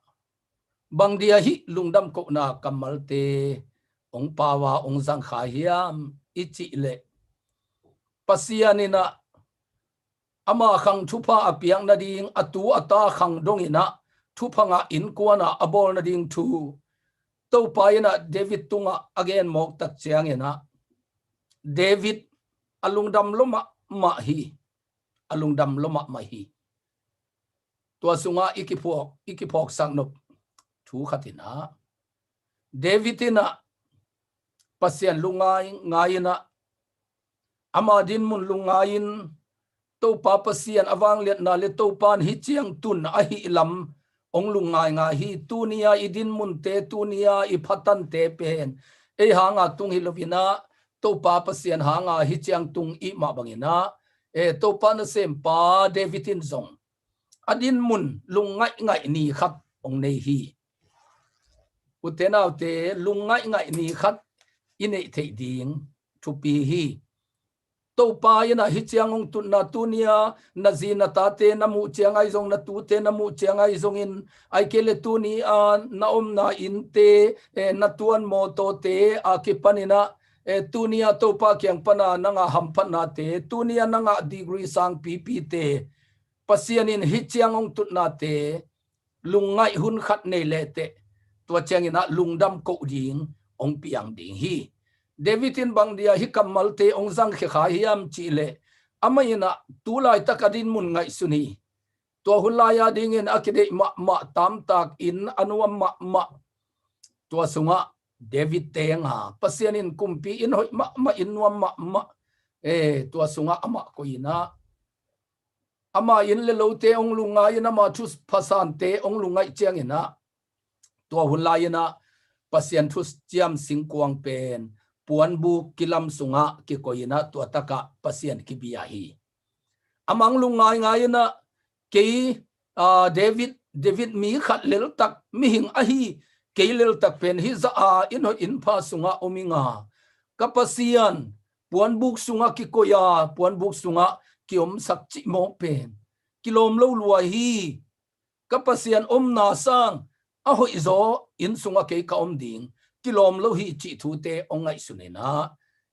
bang dia hih lungdam kohna kammalte hong pau a hong zangkhia hiam i cih leh, Pasian in ah ama khang thupha a piak nading, a tu a ta khang dongin ah thupha ngah innkuan ah a bawl nading thu Topa in ah David tungah a gen mawk tak ciangin ah David a lungdam lo mahmah hi. A lungdam lo mahmah hi. Tua sungah i kiphawk, i kiphawksak nop thu khat in ah, David in ah Pasian lungngai ngai in ah, ama dinmun lungngai in, Topa Pasian a vangliatna le Topa in hih ciang tun ahih lam hong lungngai ngai hi. Tuni-a i dinmunte, tuni-a i phatante pen ei hanga tung hi lo in ah, Topa Pasian hanga hih ciang tung i hih mah bangin ah, eh, Topa nasempa David in zong a dinmun lungngaih ngaih ni khat hong nei hi. Ute naute, lungngaih ngaih ni khat i neih theih ding thupi hi. Topa in ah hih ciang hong tutna, tuni-a na zi na tate na muh ciang ahi zong, na tute na muh ciang ahi zongin, ahih kei leh tuni-a na omna innte, eh, na tuan mawtawte a kipan in ah, eh, tuni-a Topa kiang pana na ngah hamphatnate, tuni-a na ngah degree sangpipite, Pasian in hih ciang hong tutnate lungngaih hun khat nei lehteh, tua ciangin ah lungdam koh ding hong piang ding hi. David in bang dia hih kammalte hong zangkhia kha hiam cih leh, amah in ah tu laitak a dinmun ngaihsun hi. Tua hun lai-a dingin a kideih mahmah, tamtak inn a nuam mahmah, tua sungah David teng a, Pasian in kumpi inn hoih mahmah, inn nuam mahmah, eh, tua sungah amah koih in ah, ama inn le lote hong lungngai in, ama thupha sante hong lungngaih ciangin ah, tua hun lai-in ah Pasian thuciam singkuang pen puanbuk kilam sungah kikoih in ah, tua takah Pasian kibia hi. A mang lungngai ngai in ah, kei, aa, David, David mi khat leltak, mihing ahi kei leltak pen hih zah a inn hoih inn pha sungah om ing a, ka Pasian puanbuk sungah kikoih a, puanbuk sungah kiomsak cih mawk pen kilawm lo lua hi. Ka Pasian omna sang a hoihzaw inn sungah kei ka om ding kilawm lo hi, cih thute hong ngaihsun in ah,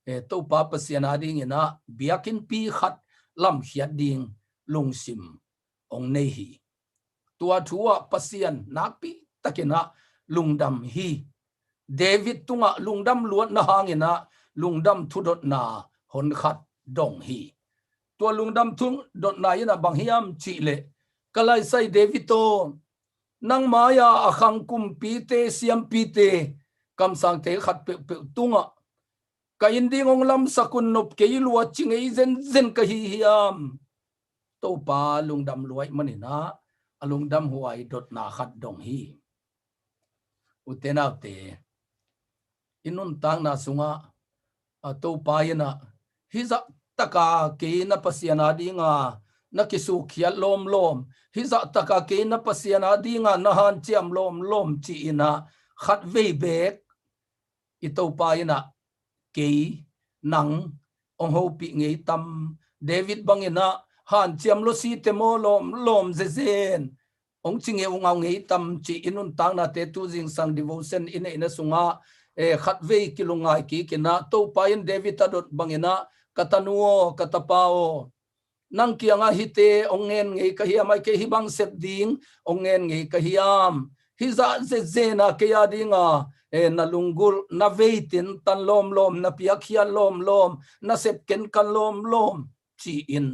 eh, Topa Pasian a dingin ah biakinnpi khat lamkhiat ding lungsim hong nei hi. Tua thu ah Pasian nakpi takin ah lungdam hi. David tungah lungdam luatna hangin ah lungdam thudotna honkhat dong hi. Tua lungdam thudotna in ah bang hiam cih leh, ka laisai David aw, nang mai-a a khang kumpite, siampite, kamsangte khat peuhpeuh tungah ka inn ding hong lamsak un, nop kei lua ci ngei zenzen ka hi hiam? Topa lungdam lua ahih manin ah a lungdam huai dotna khat dong hi. Ute naute, i nuntakna sungah, a, Topa in ah hih zah taka kei na Pasian a dinga na kisukkhiat lawmlawm, hih zah taka kei na Pasian a dinga na hanciam lawmlawm ci-in ah khatvei beek i Topa in ah kei nang hong hopih ngei tam? David bangin ah hanciam lua site maw, lawmlawm zezen hong ci ngei, hong au ngei tam cih i nuntaknate tu zingsang devotion i neihna sungah, eh, khatvei kilungngai kik in ah, Topa in David a dot bangin ah, ka tanu aw, ka tapa aw, nang kiangah hihte hong ngen ngei ka hiam? Ahih kei leh hih bang sep ding hong ngen ngei ka hiam? Hih zah zenzen a kei a dinga, eh, na lunggulh, na veitintan lawmlawm, na piakkhiat lawmlawm, na sep kenkan lawmlawm ci-in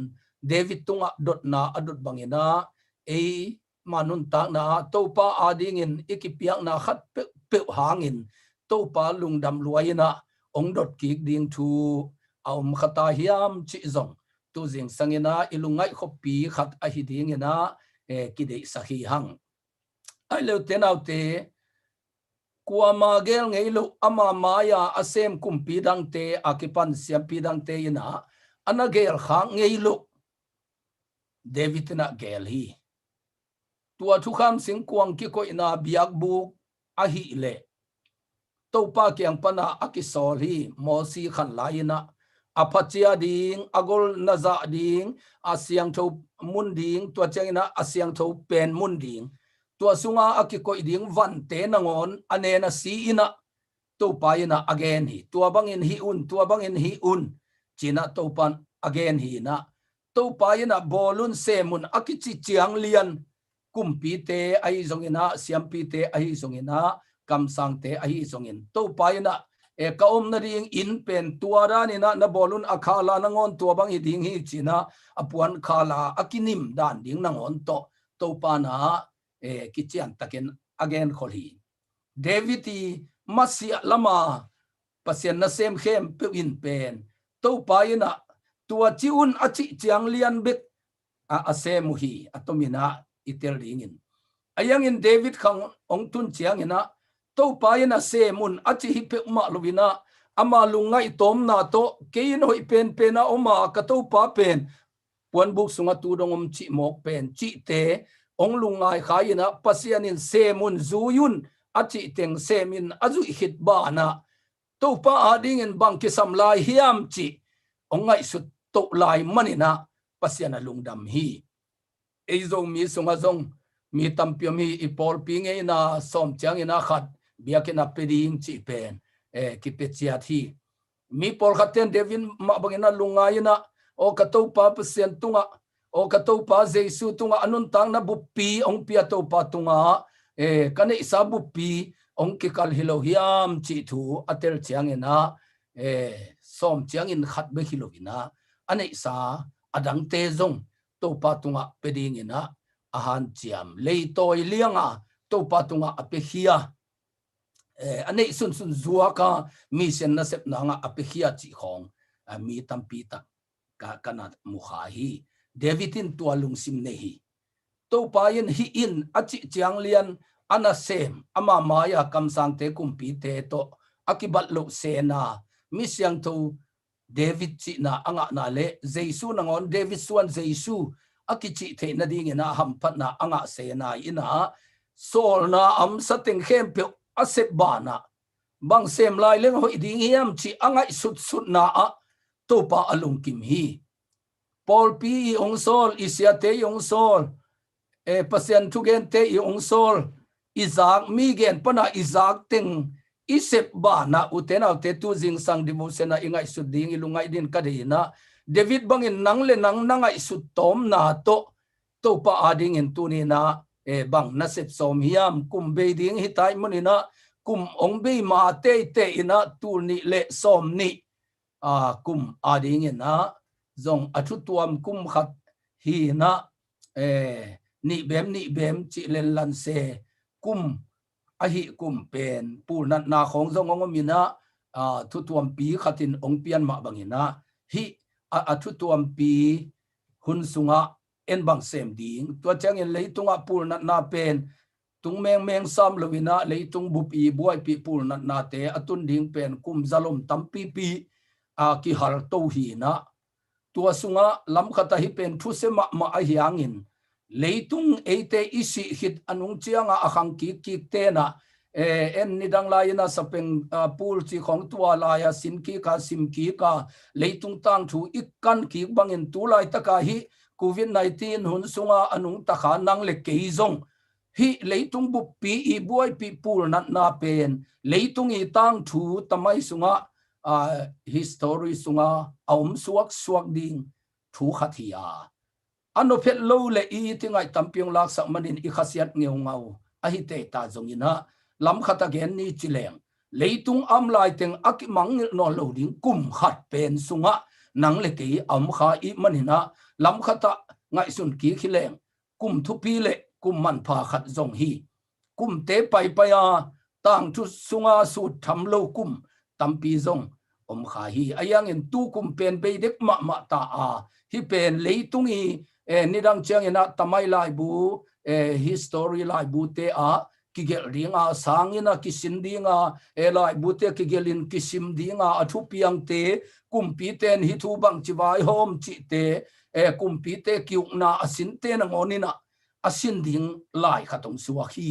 David tungah dotna a dot bangin ah, ei ma nuntakna ah Topa a dingin i kipiakna khat peuhpeuh hangin Topa lungdam lua in ah hong dot kik ding thu a om kha ta hiam cih zong tu zingsang in ah i lungngaih khoppi khat ahi dingin ah, eh, kideihsak hi hang. Ahih leh ute naute, kuama gel ngei loh, ama mai-a a sem kumpi dangte a kipan siampi dangte in ah a na gelkhak ngei loh David in ah gel hi. Tua thukham singkuang kikoihna biakbuk ahih leh Topa kiang pana a kisawl hi. Mosi khan lai-in ah a phacia ding, a gol na zah ding, a siangtho mun ding, tua ciangin ah a siangtho pen mun ding, tua sunga a kikoih ding vante nangawn a nen a si in ah Topa in ah a gen hi. Tua bangin hih un, tua bangin hih un ci-in ah Topa in a gen hi in ah, Topa in ah bawl un, sem un a kici ciang lian, kumpite ahi zongin ah, siampite ahi zongin ah, kamsangte ahi zongin, Topa in ah, eh, ka om nading inn pen tua danin ah na bawl un, a khala nangawn tua bang hi ding hi ci-in ah, a puan khala a kinim dan ding nangawn tawh Topa in ah, eh, kician takin a genkhol hi. David i masiah lama Pasian nasem khempeuh in pen Topa in ah tua ci un a cih ciang lian bek a, a sem uh hi, a tomin ah i tel dingin. A yangin David khang hong tun ciangin ah Topa in a sem un a cih hi peuhmah loin ah ama lungngaih tawmna tawh kei in hoih penpen a om a ka Topa pen puanbuk sungah tu dong om cih mawk pen cihte hong lungngai khai in ah Pasian in sem un zui un a cih teng sem in a zuih khit banah Topa adingin bang kisam lai hiam cih hong ngaihsut toh lai manin ah Pasian a lungdam hi. Ei Zomi sungah zong mi tampi om hi. I pawlpi ngeina sawm ciangin a khat biakinn a pia ding cih pen eh, kipia ciat hi. Mi pawlkhatte in David mah bangin a lungngai in ah, aw ka Topa Pasian tungah, aw ka Topa Jesu tungah a nuntakna buppi hong pia Topa tungah eh, ka neihsa buppi hong kikal hi lo hiam cih thu a tel ciangin ah eh, sawm ciangin khat bek hi loin ah a neihsa a dangte zong Topa tungah pia dingin ah a hanciam. Leitawi lianga Topa tungah a piakhia, eh, a neih sunsun zuaka misian nasep nangah a piakhia cih khawng ah, mi tampi tak ka, ka na mukha hi. David in tua lungsim nei hi. Topa in hih in a cih ciang lian a nasem ama mai-a kamsangte kumpite tawh a kibat loh sena, mi siangtho David cihna a ngahna le Jesu nangawn David suan Jesu a kicih theih nadingin a hamphatna a ngah sena in ah sawlna amsa teng khempeuh a sep banah bang sem lai leng hoih ding hiam cih a ngaihsutsutna ah Topa a lungkim hi. Pawlpi i hong sawl, i siate i hong sawl, eh, Pasian thugente i hong sawl, i zak mi gen pana i zak teng i sep banah ute naute tu zingsang devotion ah i ngaihsut ding i lungngaih din ka deih in ah David bangin nang le nang na ngaihsut tawmna tawh Topa adingin tuni in ah eh, bang na sep sawm hiam, kum bei ding hi tai mun in ah kum hong bei ma teitei in ah tul nih le sawm nih ah, kum adingin ah zong a thutuam kum khat hi in ah eh, nih bem nih bem cih lenlan se kum ahi kum pen pulnatna khawng zong hong om in ah ah, thutuampi khatin hong pian mah bangin ah hih a, a thutuampi hun sungah en bang sem ding. Tua ciangin leitungah pulnatna pen tung mengmeng sam loin ah leitung bup i buaipih pulnatnate a tun ding pen kum zalom tampipi a kihal to hi in ah tua sungah lamkhat ahi pen thusia mahmah ahi hangin leitung eite i sih khit a nung ciangah a khang kikkikte in ah eh, en nidang lai in ah sapeng ah, pul ci khawng tua lai a sin kik a sim kik a leitung tangthu i kan kik bangin tu laitaka hih covid nineteen hun sunga a nungtakha nang le kei zong hih leitung buppi i buaipih pulnatna pen leitung i tangthu tamai sungah ah, history sunga a om suaksuak ding thu khat hi a a nophet lo le i ti ngaih tampi hong laksak manin i khasiat ngeungau ahi teita zongin ah lamkhat a gen ni ci leng leitung a om lai teng a kimangngilh nawn lo ding kum khat pen sungah nang le kei a om kha i hih manin ah lamkhat ah ngaihsun kik hi leng kum thupi le kum manpha khat zong hi. Kumte paipai a tangthu sunga sut tham lo kum tampi zong om kha hi. A yangin tu kum pen bei dek mahmah ta a hih pen leitung i eh, nidang ciangin ah tamai laibu eh, history laibute ah kigelh dinga sangin a kisin dinga eh, laibute kigelhin kisim dinga a thupiangte kumpite in hih thu bangci vaihawm cihte eh, kumpite kiukna a sinte nangawnin ah a sin ding lai khat hong suak hi.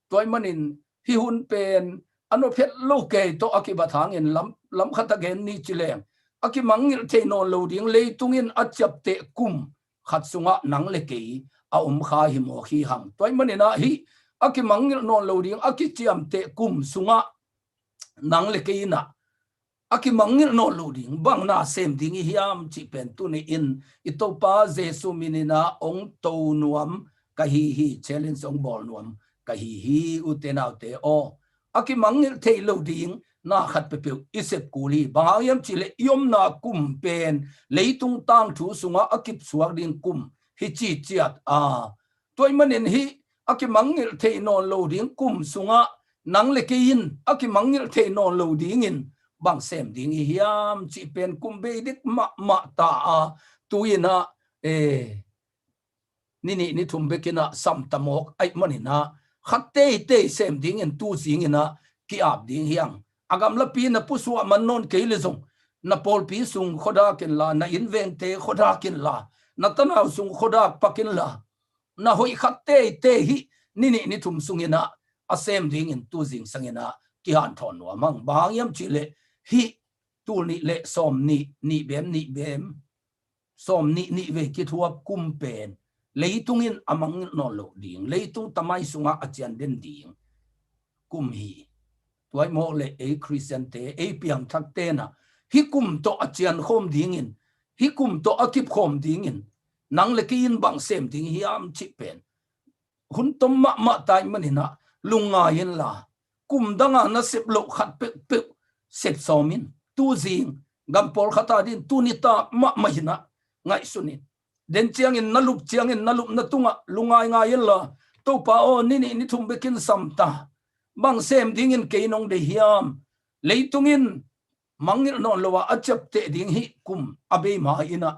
Tua ahih manin hih hun pen a nophet lo kei tawh a kibat hangin lam, lamkhat a gen ni ci leng a kimangngilh thei nawn lo ding leitung in a ciapteh kum khat sungah nang le kei a om kha hi mawk hi hang. Tua ahih manin ah hih a kimangngilh nawn lo ding a kiciamteh kum sungah nang le kei in ah a kimangngilh nawn lo ding bang na sem ding i hiam cih pen tuni in i Topa Jesu min in ah hong to nuam ka hi hi, challenge hong bawl nuam ka hi hi ute naute aw. A kimangngilh thei lo ding na khat peuhpeuh i sep kul hi. Bang hang hiam cih leh i omna kum pen leitung tangthu sungah a kipsuak ding kum hi ci ciat a. Tua ahih manin hih a kimangngilh theih nawn lo ding kum sungah nang le kei in a kimangngilh theih nawn lo dingin bang sem ding i hiam cih pen kum bei dek mahmah ta a, tu-in ah, eh, ni nih ni thum bekin ah samta mawk ahih manin ah khat teitei sem dingin tu zingin ah ki-ap ding hi hang. A gamlapi na pusuah man nawn kei le zong, na pawlpi sung khuadak inla, na innvengte khuadak inla, na tanau sung khuadak pak inla, na hoih khat teitei hih ni nih ni thum sungin ah a sem dingin tu zingsangin ah kihanthawn nuam hang. Bang hang hiam cih leh hih tul nih le sawm nih, nih bem, nih bem, sawm nih, nih vei kithuap kum pen leitung in a mangngilh nawn loh ding, leitung tamai sungah a cian den ding kum hi. Tua ahih mawk leh ei Khristiante, ei piangthakte'n ah hih kum tawh a cian khawm dingin, hih kum tawh a kip khawm dingin nang le kei in bang sem ding hiam cih pen hun tom mahmah ta ahih manin ah lungngai inla, kum danga na sep loh khat peuhpeuh sep sawm in. Tu zing, gam pawlkhat a dingin tu nitak mahmah in ah ngaihsun in. Den ciangin na lup ciangin na lupna tungah lungngaingai inla, Topa aw, ni nih ni thum bekin samta, bang sem dingin kei nong deih hiam? Leitung in mangngilh nawn lo a a ciapteh ding hih kum a bei ma-in ah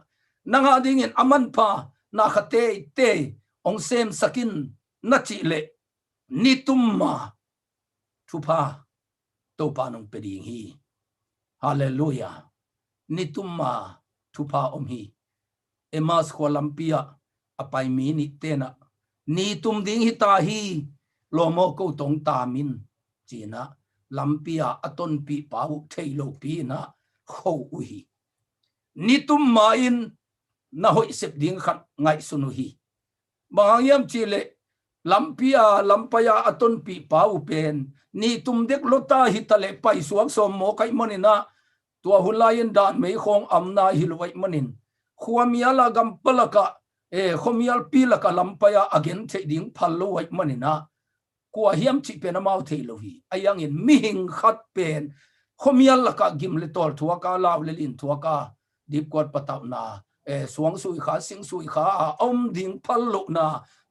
nang a dingin a manpha na khat teitei hong semsak in, na cih leh ni tum ma thupha Topa nong pia ding hi. Halleluiah. Ni tum ma thupha om hi. Emmaus khua lampi ah a pai mi nihte'n ah, ni tum ding hi ta hi, lawm aw, ko tawh hong tam in, ci-in ah lampi ah a tonpihpa uh thei lopi-in ah kho uh hi. Ni tum ma-in na hoih sep ding khat ngaihsun uh hi. Bang hang hiam cih leh lampi a lampai a a tonpihpa uh pen ni tum dek lua ta hi ta leh paisuak sawm mawk ahih manin ah, tua hun lai-in dan mei khawng amna hi lo ahih manin, khuamial a gam palak ah, eh, khuamialpi lak a lampai a a gen theih ding phal lo ahih manin ah, kua hiam cih pen amau thei lo hi. Ahi hangin mihing khat pen khuamial lak ah gim le tawl thuak a, lau le lin thuak a, dipkuat patauhna, eh, suang sui kha, sing sui kha a om ding phal lohna,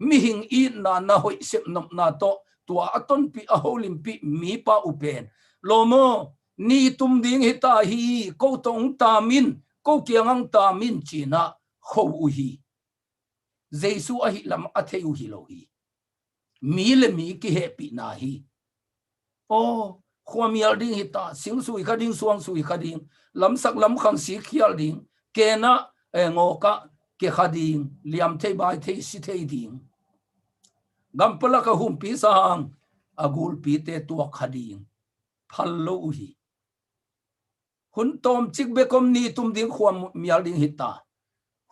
mihing itna, na hoih sep nopna tawh tua a tonpih a holimpih mipa uh pen, lawm aw, ni tum ding hi ta hi, ko tawh hong tam in, ko kiangah hong tam in, ci-in ah kho uh hi. Jesu ahih lam a thei uh hi lo hi. Mi le mi kihehpihna hi. Aw, khuamial ding hi ta, sing sui kha ding, suang sui kha ding, lamsak lamkhang sikkhial ding, ken ah, eh, ngawk ah ke kha ding, liam thei bai thei si thei ding, gam palak a humpi sang a gulpite tuak kha ding, phal lo uh hi. Hun tawmcik bek om, ni tum ding, khuamial ding hi ta.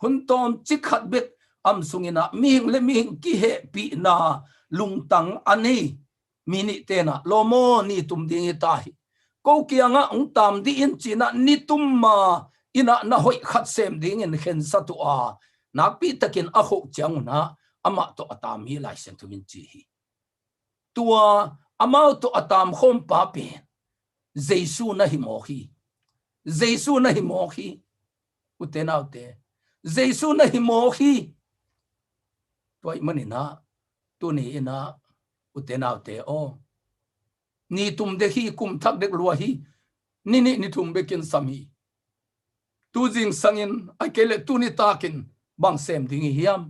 Hun tawmcik khat bek om sungin ah mihing le mihing kihehpihna lungtang a nei mi nihte'n ah, lawm aw, ni tum ding hi ta hi, ko kiangah hong tam dih in, ci-in ah ni tum ma-in ah na hoih khat sem dingin khensat uh a, nakpi takin a khoh ciangun ah amah tawh a tam hi, Lai Siangtho in ci hi. Tua amau tawh a tam khawmpa pen Jesu na hi mawk hi. Jesu na hi mawk hi. Ute naute, Jesu na hi mawk hi. Tua ahih manin ah, tuni-in ah, ute naute aw, ni tum dek hi, kum thak dek lua hi. Ni nih ni thum bekin sam hi. Tu zingsangin, ahih kei leh tu nitakin bang sem ding hi hiam?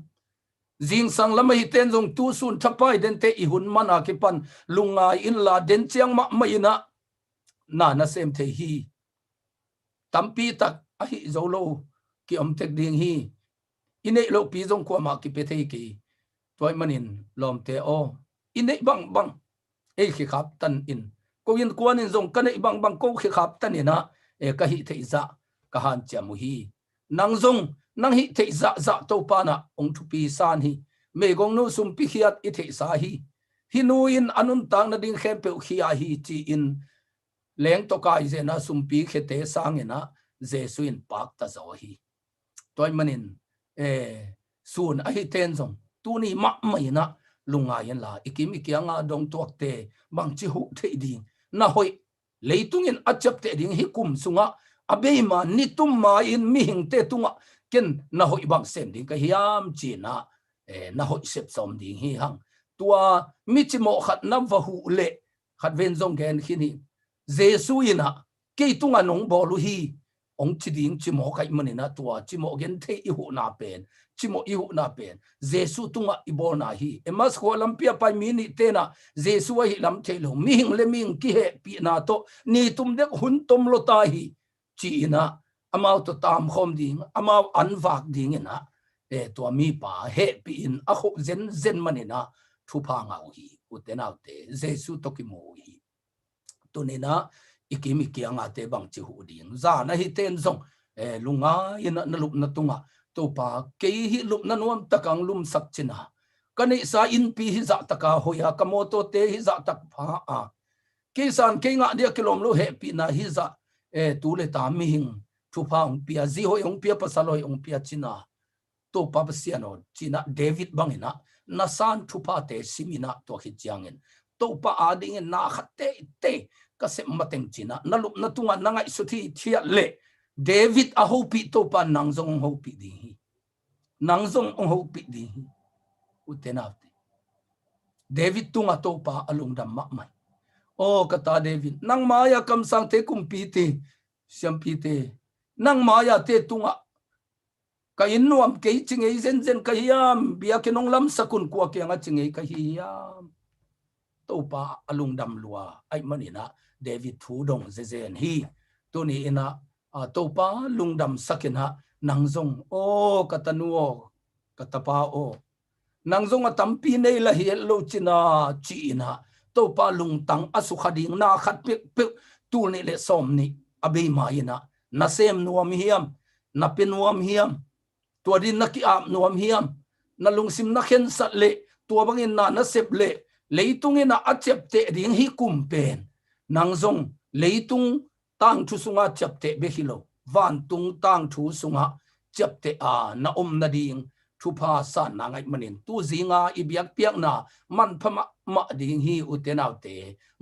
Zingsang lam ahite'n zong tu sun thapai dente i hun man a kipan lungngai inla, den ciang mahmah in ah na na sem thei hi. Tampi tak ahi zo lo kiom tek ding hi. I neih lohpi zong kuamah kipia thei kei. Tua ahih manin lawmte aw, i neih bangbang ei khikhap tan in, ko innkuan in zong ka neih bangbang ko khikhap tan in ah, eh, ka hih theih zah ka hanciam uh hi. Nang zong nang hih theih zahzah Topa'n ah hong thupi san hi. Meigongnu sumpi khiat i theihsa hi. Hih nu in a nuntak nading khempeuh khia hi, ci-in leng tawh kaizen a sumpi khiate sangin ah Jesu in pakta zaw hi. Tua ahih manin, eh, sun ahite'n zong tuni mahmah in ah lungngai inla, i kim i kianga dong tuakte bangci huh theih ding, na hoih, leitung in a ciapteh ding hih kum sungah a bei ma, ni tum ma-in mihingte tungah ken na hoih bang sem ding ka hiam, ci-in ah, eh, na hoih sep sawm ding hi hang. Tua mi cimawh khat na va huh leh, khat ven zong gen khin hi. Jesu in ah, kei tungah nong bawl uh hi, hong ci ding cimawh ka hih manin ah, tua cimawh gen thei i huhna pen, cimawh i huhna pen Jesu tungah i bawlna hi. Emmaus khua lampi a pai mi nihte in ah Jesu ahih lam thei lo, mihing le mihing kihehpihna tawh ni tum dek hun tom lua ta hi, ci-in ah amau tawh tamkhawm ding, amau an vak dingin ah, eh, tua mipa hehpih in a khoh zenzen manin ah thupha ngah uh hi. Ute naute, Jesu tawh kimu uh hi. Tuni-in ah i kim i kiangte bangci huh ding? Zan ahi ten zong, eh, lungngai-in ah na lupna tungah, Topa, kei hih lupna nuam takin hong lumsak cin a, ka neihsa innpi hih zah takin hoih a, ka mawtawte hih zah takin pha a, kei san kei ngah dia kilawm lo hehpihna hih zah, eh, tu le ta mihing thupha hong pia, zi hoih hong pia, pasal hoih hong pia cin a, Topa Pasian aw, ci-in ah David bangin ah na san thuphate simin ah, tua khit ciangin Topa adingin na khat teitei ka sep mateng ci-in ah na lupna tungah na ngaihsut hithiat leh, David a hopih Topa nang zong hong hopih ding hi. Nang zong hong hopih ding hi. Ute naute, David tungah Topa a lungdam mahmah hi. Aw ka ta David, nang mai-a kamsangte, kumpite, siampite, nang mai-ate tungah ka inn nuam kei ci ngei zenzen ka hiam? Biakinn hong lamsak un, kua kiangah ci ngei ka hi hiam? Topa a lungdam lua ahih manin ah David thu dong zezen hi. Tuni-in ah, ah, Topa lungdamsak in ah, nang zong, aw ka tanu aw, ka tapa aw, nang zong a tampi nei la hi het lo cin a, ci-in ah Topa lungtang a sukha ding na khat peuhpeuh tul nih le sawm nih a bei ma-in ah na sem nuam hiam? Na pia nuam hiam? Tua dingin na ki-ap nuam hiam? Na lungsim na khensat leh tua bangin na na sep leh, leitung in ah a ciapteh ding hih kum pen nang zong leitung tangthu sungah ciapteh bek hi lo, vantung tangthu sungah ciapteh a na om nading thupha sanna ngah ahih manin, tu zinga i biakpiakna manpha mahmah ding hi, ute naute,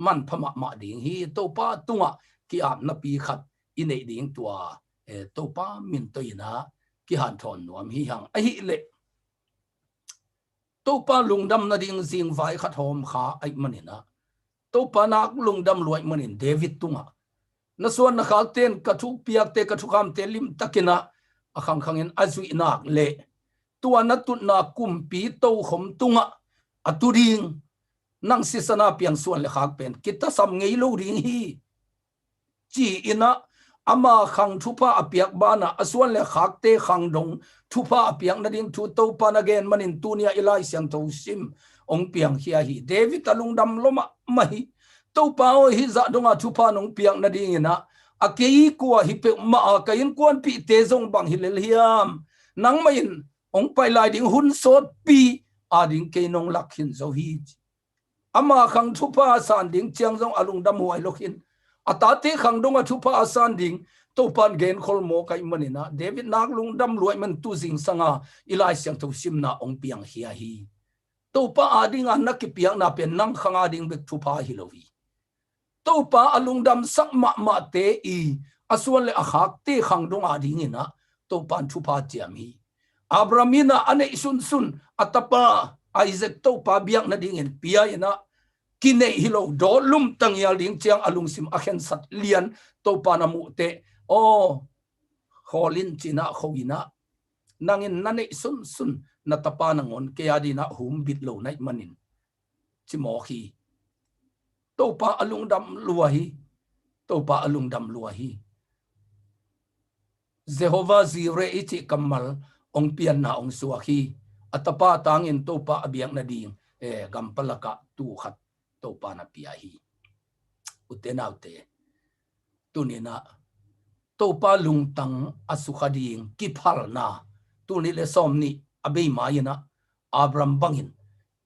manpha mahmah ding hi. Topa tungah ki-apnapi khat i neih ding, tua, eh, Topa min tawh in ah kihanthawn nuam hi hang. Ahih leh Topa lungdam nading zingvai khat hawm kha ahih manin ah, Topa nak lungdam lua ahih manin David tungah, na suan na khakte in ka thupiakte, ka thukhamte limtakin ah a khangkhangin a zuih nak leh, tua na tutna kumpi tokhom tungah a tu ding, nang sisan a piang suan le khak pen kitasam ngei lo ding hi, ci-in ah ama khang thupha a piak banah a suan le khakte khang dong thupha a piak nading thu Topa na gen manin tuni-a i Lai Siangtho sim hong piangkhia hi. David a lungdam lua mahmah hi. Topa aw, hih zah donga thupha nong piak nadingin ah a kei kua hi peuhmah a ka innkuanpihte zong bang hi lel hiam? Nangmah in hong pai lai ding hun sawtpi ading kei nong lak khin zo hi, ci. Ama khang thupha a san ding ciang zong a lungdam huai lo khin, a tate khang dong a thupha a san ding Topa in genkhol mawk ahih manin ah, David nak lungdam lua ahih man tu zingsanga i Lai Siangtho simna hong piangkhia hi. Topa adinga na kipiakna pen nang khang ading bek thupha hi lo hi. Topa a lungdamsak mahmahte i a suan le a khakte khang dong adingin ah Topa in thupha ciam hi. Abraham in ah a neih sunsun a tapa Isaac Topa biak nadingin pia in ah, kineih hi lo, dawt lum tangial ding ciang a lungsim a khensat lian Topa in a muh teh, aw, khawl in, ci-in ah kho in ah, nang in na neih sunsun na tapa nangawn kei adingin ah humbit lo na hih manin, ci mawk hi. Topa a lungdam lua hi. Topa a lungdam lua hi. Jehovah Jireh i cih kammal hong pianna hong suak hi. A tapa tangin Topa a biak nading, eh, gampalakah tuu khat Topa in a pia hi. Ute naute, tuni-in ah Topa lungtang a sukha ding kiphalna, tul nih le sawm nih a bei ma-in ah Abraham bangin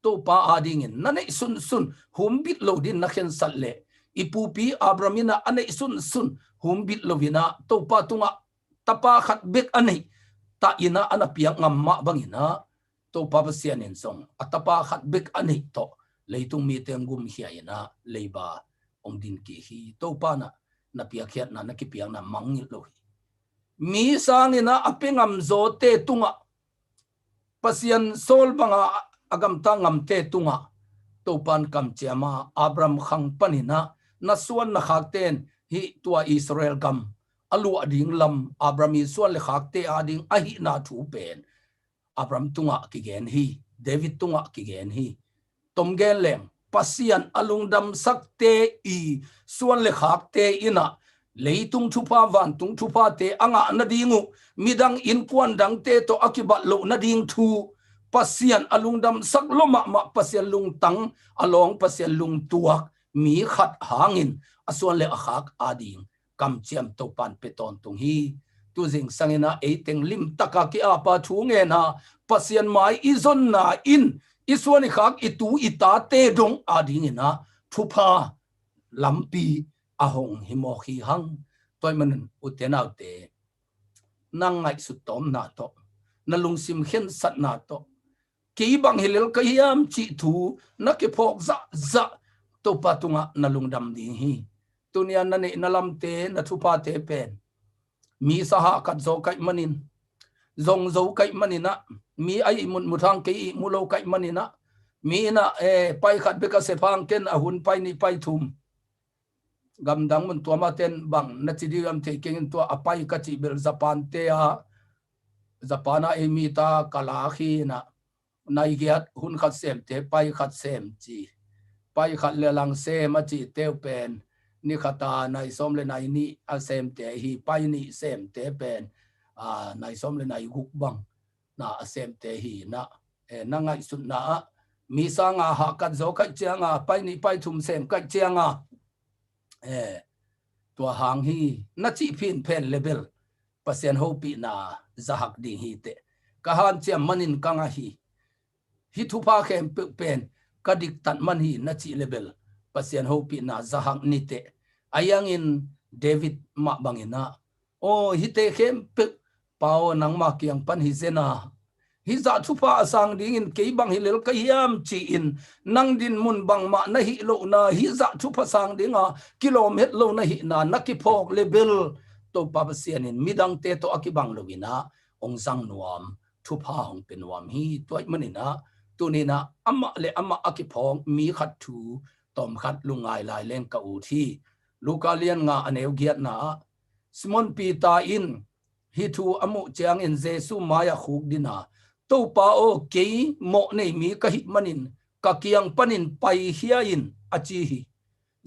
Topa adingin na neih sunsun humbit lo dingin na khensat leh, i pupi Abraham in ah a neih sunsun humbit lo in ah Topa tungah tapa khat bek a neih ta in ah a na piak ngam mah bangin ah, Topa Pasian in zong a tapa khat bek a neih tawh leitung mite hong gumkhia in ah leiba hong din kik hi. Topa in ah na piakkhiatna, na kipiakna mangngilh lo hi. Mi sangin ah a pia ngam zawte tungah, Pasian sawl banga a gamta ngamte tungah Topan kamciam a, Abraham khang panin ah na suan na khakte in hih tua Israel gam a luah ding lam, Abraham i suan le khakte ading ahihna thu pen Abraham tungah kigen hi, David tungah kigen hi. Tom gen leng, Pasian a lungdamsakte i suan le khakte in ah leitung thupha, vantung thuphate a ngah nading uh, midang innkuan dangte tawh a kibat loh nading thu, Pasian a lungdamsak lua mahmah, Pasian lungtang a lawng, Pasian lungtuak mi khat hangin a suan le a khak ading kamciam Topan pia tawntung hi. Tu zingsang in ah ei teng limtak a ki-apa thu ngen a, Pasian mai i zonna in i suan i khak, i tu i tate dong ading in ah thupha lampi a hong hi mawk hi hang. Tua ahih manin ute naute, na ngaihsut tawmna tawh, na lungsim khensatna tawh, kei bang hi lel ka hiam cih thu na kiphawk zahzah Topa tungah na lungdam ding hi. Tuni a na neihna lamte, na thuphate pen misa hahkat zaw ka hih manin, zong zo ka hih manin ah, mi a ihmut mut hang kei ihmu lo ka hih manin ah, mi in ah, eh, pai khat bek a sep hang ken a hun pai nih pai thum. Gamdang mun tua mah ten bang na ci ding hiam thei keng in, tua a pai ka cih bel Japan te ah, Japan ah ei mi ta ka lak hi in ah, nai giat hun khat semte pai khat sem ci. Pai khat le lang sem a cihte uh pen ni khat a nai sawm le nai nih a semte hi, pai nih semte pen, a, nai sawm le nai guk bang na a semte hi in ah, eh, na ngaihsutna ah misa nga hahkat zaw ka hih ciang a, pai nih pai thum sem ka hih ciang a, eh, tua hang hi na cih phin phen le bel Pasian hopihna zahak ding hi teh. Ka hanciam manin ka ngah hi. Hih thupha khempeuh pen ka diktat man hi na cih le bel Pasian hopihna zahak ni teh. Ahi hangin David mah bangin ah, aw, hihte khempeuh Pa aw, nangma kiang pan hi zen a, hih zah thupha a sang dingin kei bang hi lel ka hiam ci-in nang dinmun bangmah na hih lohna, hih zah thupha sang dinga kilawm het lo na hihna na kiphawk le bel Topa Pasian in midangte tawh a kibang lo in ah hong zang nuam, thupha hong pia nuam hi. Tua ahih manin ah tuni in ah amah le amah a kiphawk mi khat thu tawmkhat lungngai lai leng ka ut hi. Luka lian nga a neu giatna ah Simon Peter in hih thu a muh ciangin Jesu mai-ah khukdin a, Topa aw, kei mawh nei mi ka hih manin ka kiang panin paikhia in, a ci hi.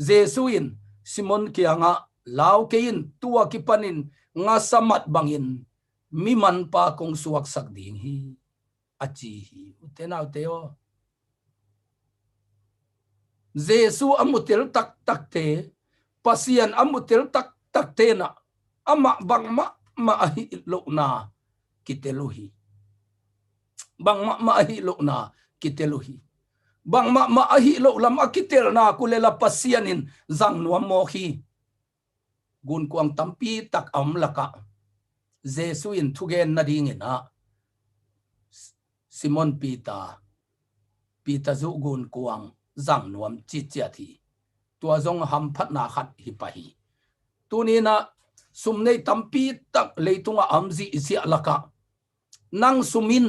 Jesu in Simon kiangah, lau kei in, tua kipanin ngasa mat bangin mi manpa kong suaksak ding hi, a ci hi. Ute naute aw, Jesu a mutel taktakte, Pasian a mutel taktakte in ah amah bangmahmah ahih lohna kitel uh hi. Bangmahmah ahih lohna kitel uh hi. Bangmahmah ahih loh lam a kitelna uh leh la Pasian in zang nuam mawk hi. Gunkuang tampi tak a om lakah Jesu in thugen nadingin ah Simon Peter, Peter zuh gunkuang zang nuam ciciat hi. Tua zong hamphatna khat hi pah hi. Tuni in ah sum nei tampi tak leitungah a om zihziah lakah nang sum in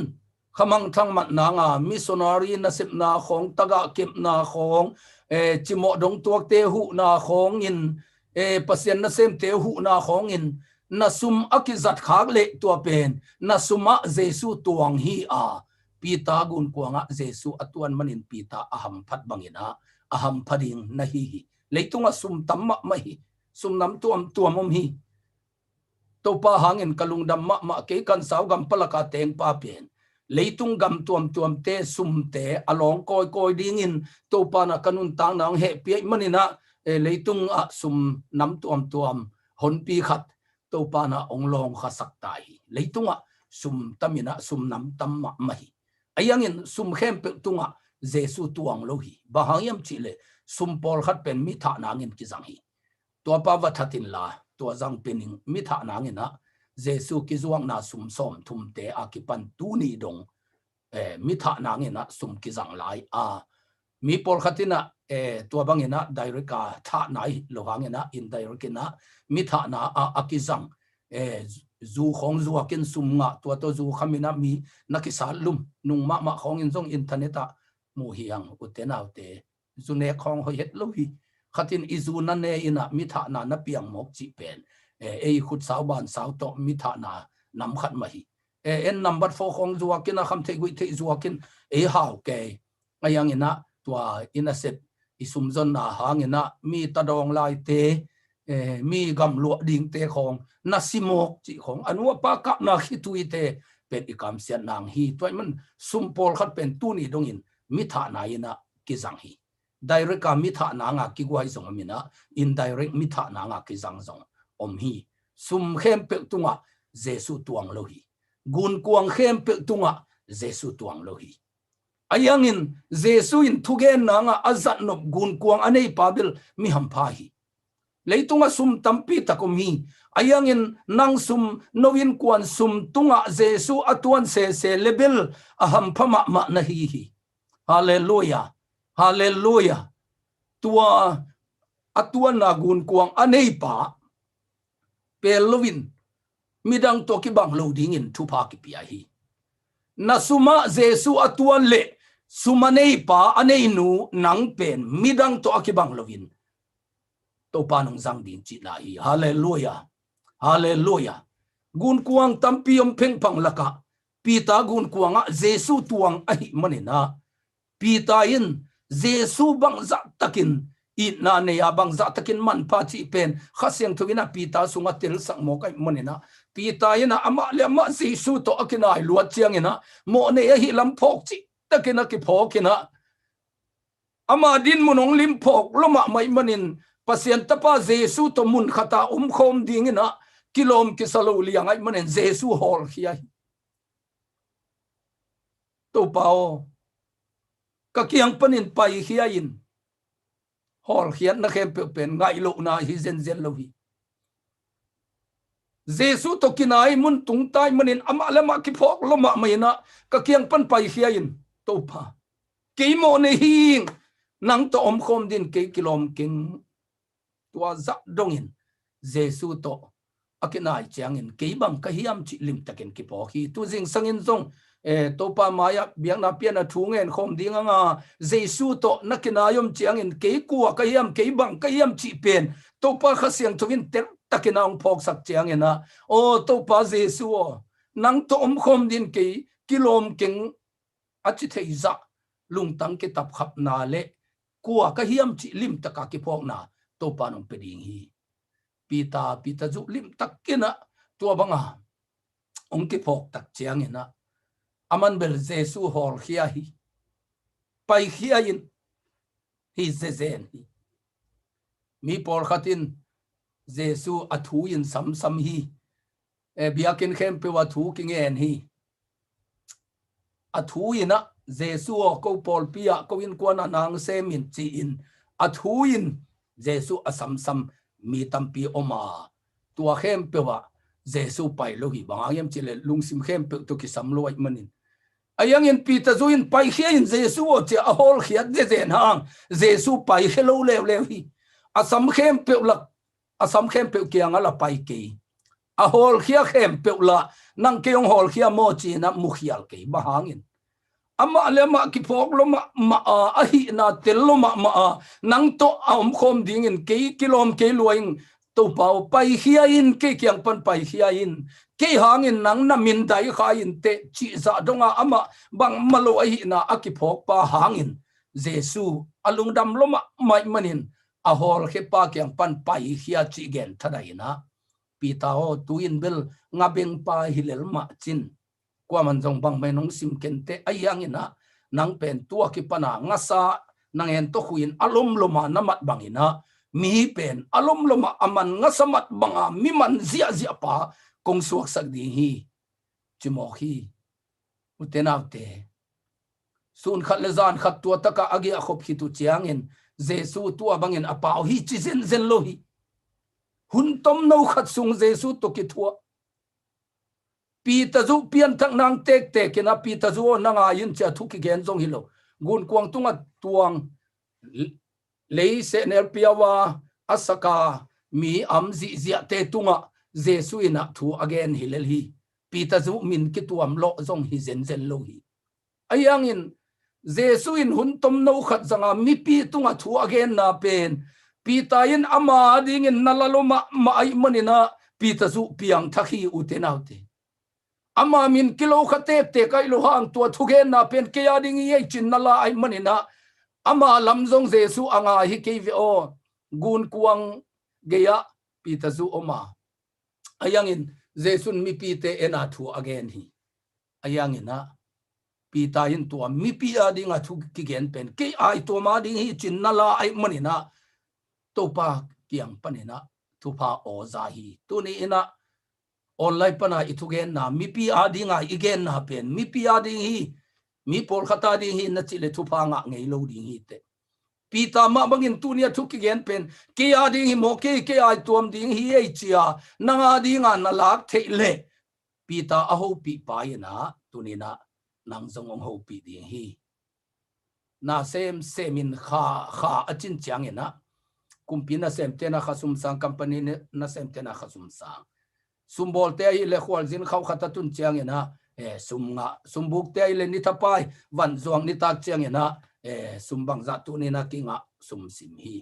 khamangthang mat nanga, missionary nasepna khawng, tagah kepna khawng, eh, cimawh dongtuakte huhna khawngin, eh, Pasian nasemte huhna khawngin na sum a kizat khak leh tua pen na sumah Jesu tuang hi a, Peter gunkuangah Jesu a tuan manin Peter a hamphat bangin ah a hampha ding na hi hi. Leitungah sum tam mahmah hi. Sum nam tuamtuam om hi. Topa hangin ka lungdam mahmah, kei Kansau gam palaka tengpa pen leitung gam tuamtuamte sumte a lawng kawikawi dingin Topa in ah ka nuntakna hong hehpih ahih manin ah, eh, leitungah sum nam tuamtuam honpi khat Topa in ah hong lawngkhasak ta hi. Leitungah sum tam in ah sum nam tam mahmah hi. Ahi hangin sum khempeuh tungah Jesu tuang lo hi. Bang hang hiam cih leh sum pawlkhat pen mi thah nangin kizang hi. Tua pa va that inla, tua zang pia ning, mi thah nangin ah Jesu kizuakna sum sawmthumte a kipan tuni dong, eh, mi thah nangin ah sum kizang lai a, mi pawlkhat in ah, eh, tua bangin ah direct a thah nai lo hangin ah indirect in ah mi thahna ah a kizang, eh, zu khawng zuakin sum ngah, tua tawh zu kham in ah mi na kisat lum, nung mahmah khawngin zong internet ah Mu hi hang, ute naute, zu nek khawng hoih het lo hi. Khat in i zu na ne in ah mi thahna na piang mawk cih pen, eh, ei khutsau bansau tawh mi thahna nam khat mah hi. Eh, en nambat four khawng zuak in ah, kham theih guih theih zuak in, ei hau kei. Ahi hangin ah tua i nasep i sumzonna hangin ah mi tadawng laite, eh, mi gamluah dingte khawng, na si mawk cih khawng, a nu a pa kapna khituite pen i kamsiat nang hi. Tua ahih man sum pawlkhat pen tuni dongin mi thahna in ah kizang hi. Direct a mi thahna nga kiguai zong om in ah, indirect mi thahna nga kizang zong om hi. Sum khempeuh tungah Jesu tuang lo hi. Gunkuang khempeuh tungah Jesu tuang lo hi. Ahi hangin Jesu in thugenna nga a zatnop gunkuang a neipa bel mi hampha hi. Leitungah sum tampi tak om hi. Ahi hangin nang sum, no innkuan sum tungah Jesu a tuan sese le bel a hampha mahmah na hi hi. Halleluia. Halleluia. Tua a tuanna gunkuang a neipa pel loin midang tawh kibang lo dingin thupha kipia hi. Na sumah Jesu a tuan le sum a neipa a neinu nang pen midang tawh a kibang loin Topa nong zang ding cihna hi. Halleluia. Halleluia. Gunkuang tampi om phengphang lakah Peter gunkuangah Jesu tuang ahih manin ah, Peter in Jesu bangzah takin itna nei a, bangzah takin manpha cih pen Kha Siangtho in ah Peter sungah telsak mawk ahih manin ah, Peter in ah amah le amah Jesu tawh a kinai luat ciangin ah, mawhnei ahih lam phawk cih takin a kiphawk in ah, ama dinmun hong limphawk lua mahmah ahih manin, Pasian Tapa Jesu tawh mun khat a omkhawm dingin ah kilawm kisa lo liang ahih manin Jesu hawlkhia hi. Topa aw, ka kiang panin paikhia in. Hawlkhiatna khempeuh pen ngaih lohna hi zenzen lo hi. Jesu tawh kinai mun tungta ahih manin amah le amah kiphawk lua mahmah in ah, ka kiang pan paikhia in, Topa. Kei mawhnei hi ing, nang tawh omkhawm dingin kei kilawm keng. Tua zah dongin Jesu tawh a kinai ciangin kei bang ka hiam cih limtakin kiphawk hi. Tu zingsangin zong, eh, Topa mai-ah biakna pian a thu ngen khawm ding a nga, Jesu tawh na kinai om ciangin kei kua ka hiam, kei bang ka hiam cih pen Topa Kha Siangtho in teltakin a hong phawksak ciangin ah, aw Topa Jesu aw, nang tawh omkhawm dingin kei kilawm keng, a ci thei zah lungtang kitapkhapna le kua ka hiam cih limtaka kiphawkna Topa nong pia ding hi. Peter, Peter zuh limtakin ah tua banga hong kiphawk tak ciangin ah, aman bel Jesu hawlkhia hi. Paikhia in, hi zezen hi. Mi pawlkhat in Jesu a thu in samsam hi. Eh, biakinn khempeuh a thu kingen hi. A thu in ah, Jesu aw, ko pawlpi ah, ko innkuan ah nang sem in ci-in a thu in Jesu a samsam mi tampi om a, tua khempeuh ah Jesu pai lo hi. Bang hang hiam cih leh lungsim khempeuh tawh kisam lo ahih manin. Ahi hangin Peter zuh in, paikhia in Jesu aw, ci-a a hawlkhiat zezen hang Jesu paikhia lo leuleu hi. A sam khempeuh lah, a sam khempeuh kiangah lah pai kei. A hawlkhia khempeuh lah nang kei hong hawlkhia maw ci-in ah mukhial kei. Bang hangin? Amah le amah kiphawk lua mahmah a, a hihna tel lua mahmah a, nang tawh a omkhawm dingin kei kilawm kei lua ing. Topa aw, paikhia in, kei kiang pan paikhia in, kei hangin nang na min dai kha inteh, cih zah donga amah bangmah lo ahihna a kiphawkpa hangin Jesu a lungdam lua mahmah ahih manin a hawlkhiapa kiang pan paikhia cih gen thadai in ah, Peter aw, tu-in bel nga bengpa hi lel mah cin. Kuaman zong bangmah in hong sim kenteh, ahi hangin ah nang pen tua kipana ngasa, nang en tawh khuin a lomloma na mat bangin ah, mi pen a lomloma a man ngasa mat banga mi man ziahziahpa kong suaksak ding hi, ci mawk hi. Ute naute, sun khat le zan khat tua taka a giahkhop khit uh ciangin Jesu tua bangin a pau hi ci zenzen lo hi. Hun tomno khat sung Jesu tawh kithuah. Peter zuh pianthak nang tektek in ah, Peter zuh aw, na ngai in, ci-a thu kigen zong hi lo. Gunkuang tungah tuang, lei sehnel piau a a saka mi am zihziahte tungah Jesu in ah thu a gen hi lel hi. Peter zuh min kituam lawh zong hi zenzen lo hi. Ahi hangin Jesu in hun tomno khat zanga mipi tungah thu a genna pen Peter in ama dingin na la lua mahmah ahih maninah Peter zuh piangthak hi, ute naute. Ama min kilo kha tektek ahih lo hang tua thugenna pen kei a ding hi ei cin na la ahih maninah ama lam zong Jesu a ngai hi kei ve aw. Gunkuang gei-ah Peter zuh om a, a yangin Jesu in mipite ena thu a gen hi. A yanginah Peter in tua mipi a dinga thu kigen pen kei ai tuam a ding hi cin na la ahih maninah Topa kiang paninah thupha aw za hi. Tuni inah online pana i thugenna mipi a dinga i genna pen mipi a ding hi, mi pawlkhat a ding hi na cih le thupha ngah ngei lo ding hi teh. Peter mah bangin tuni a thu kigen pen kei a ding hi maw, kei, kei ai tuam ding hi ei cia nang a dinga na lak theih leh Peter a hopih pa inah tuninah nang zong hong hopih ding hi. Na semsem in kha, kha a cin cianginah kumpi nasemte na kha sum sang, company nasemte na kha sum sang. Sumbawlte ahi le khualzin khauh khat a tun cianginah eh, sum ngah, sumbukte ahi le nithapai vanzuang nitak cianginah eh, sum bangzah tuninah kingah sum sim hi.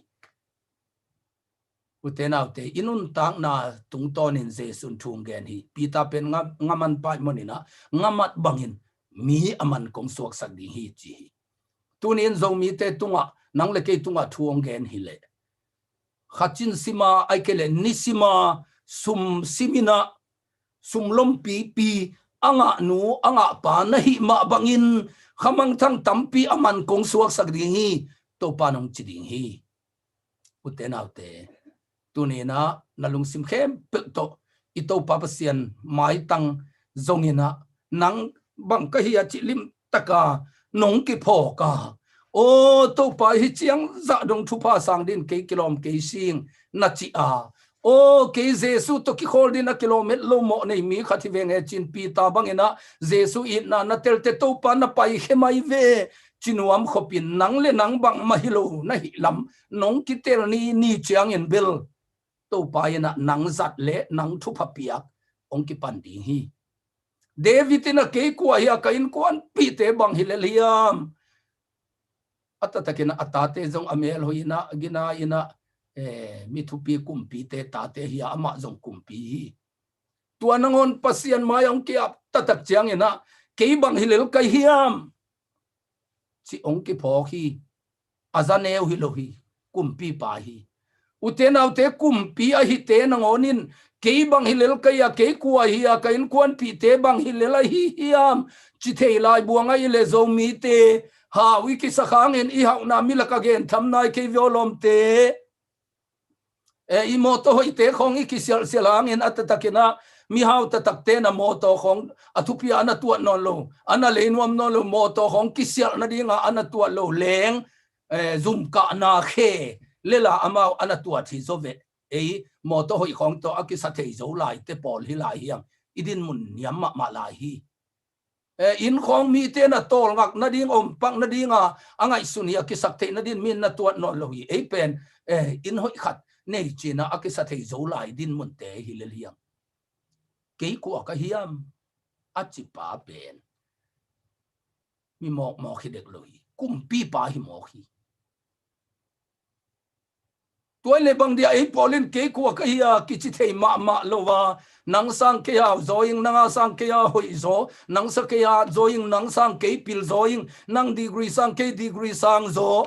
Ute naute, i nuntakna tungtawnin Jesu in thu hong gen hi. Peter pen nga, nga man pai maninah nga mat bangin mi a man kong suaksak ding hi ci hi. Tuni in Zomite tungah nang le kei tungah thu hong gen hileh kha cin sima ahih kei leh ni sima sum siminah sum lompipi a ngah nu a ngah pa na hih mah bangin kha mangthang tampi a man kong suaksak ding hi, Topa in hong ci ding hi. Ute naute, tuninah na lungsim khempeuh tawh i Topa Pasian maitang zonginah nang bang ka hi a cih limtaka nong kiphawk a, aw Topa, hi ciang zah dong thupha sang din kei kilawm kei sing na cih a, aw kei Jesu tawh kikhawl din a kilawm et lo mawh nei mi khat hi veng e cin Peter banginah Jesu itna na telte Topa na paikhia mai ve ci nuam khopin nang le nang bangmah hi lo na hih lam nong kitel ni, ni ciangin bel Topa inah nang zat le nang thupha piak hong kipan ding hi. David inah kei kua hi a ka innkuanpihte bang hi lel hiam? A taktakin a tate zong a mel hoih inah gina inah eh, mi thupi kumpite tate hi a amah zong kumpi hi. Tua nangawn Pasian mai-ah hong ki-ap taktak cianginah kei bang hi lel ka hiam? Ci hong kiphawk hi. A za neu hi lo hi. Kumpipa hi. Ute naute, kumpi ahite nangawnin kei bang hi lel ka hi a, kei kua hi a, ka innkuanpihte bang hi lel ahi hiam ci thei lai buang ahih leh Zomite hau i kisak hangin i hauhna mi lak a gen tham nai kei ve aw lawmte. E, i mawtaw hoihte khawng i kisialhsialh hangin a taktakinah mihau taktakte na mawtaw khawng a thupi a na tuat nawn lo, a na lei nuam nawn lo, mawtaw khawng kisialh nadinga a na tuat lo leng eh, zumkahna khe lela amau a na tuat hi zaw ve. Ei mawtaw hoih khawng tawh a kisa thei zo laite pawl hi lai hiang. I dinmun niam mahmah lai hi. Eh, inn khawng mite na tawlngak nading, ompak nadinga a ngaihsun hi a kisak theih nadin min na tuat nawn lo hi. Ei pen eh, inn hoih khat nei cinah a kisa thei zo lai dinmunte hi lel hiang. Kei kua ka hiam? A cipa pen mi mawkmawk hi dek lo hi. Kumpipa hi mawk hi. Tua hi leh bang dia ei pawl in kei kua ka hi a kici thei mahmah lo a, nang sang kei hau zaw ing, nang a sang kei a hoih zaw, nang sa kei a zaw ing, nang sang kei pil zaw ing, nang degree sang kei degree sang zaw.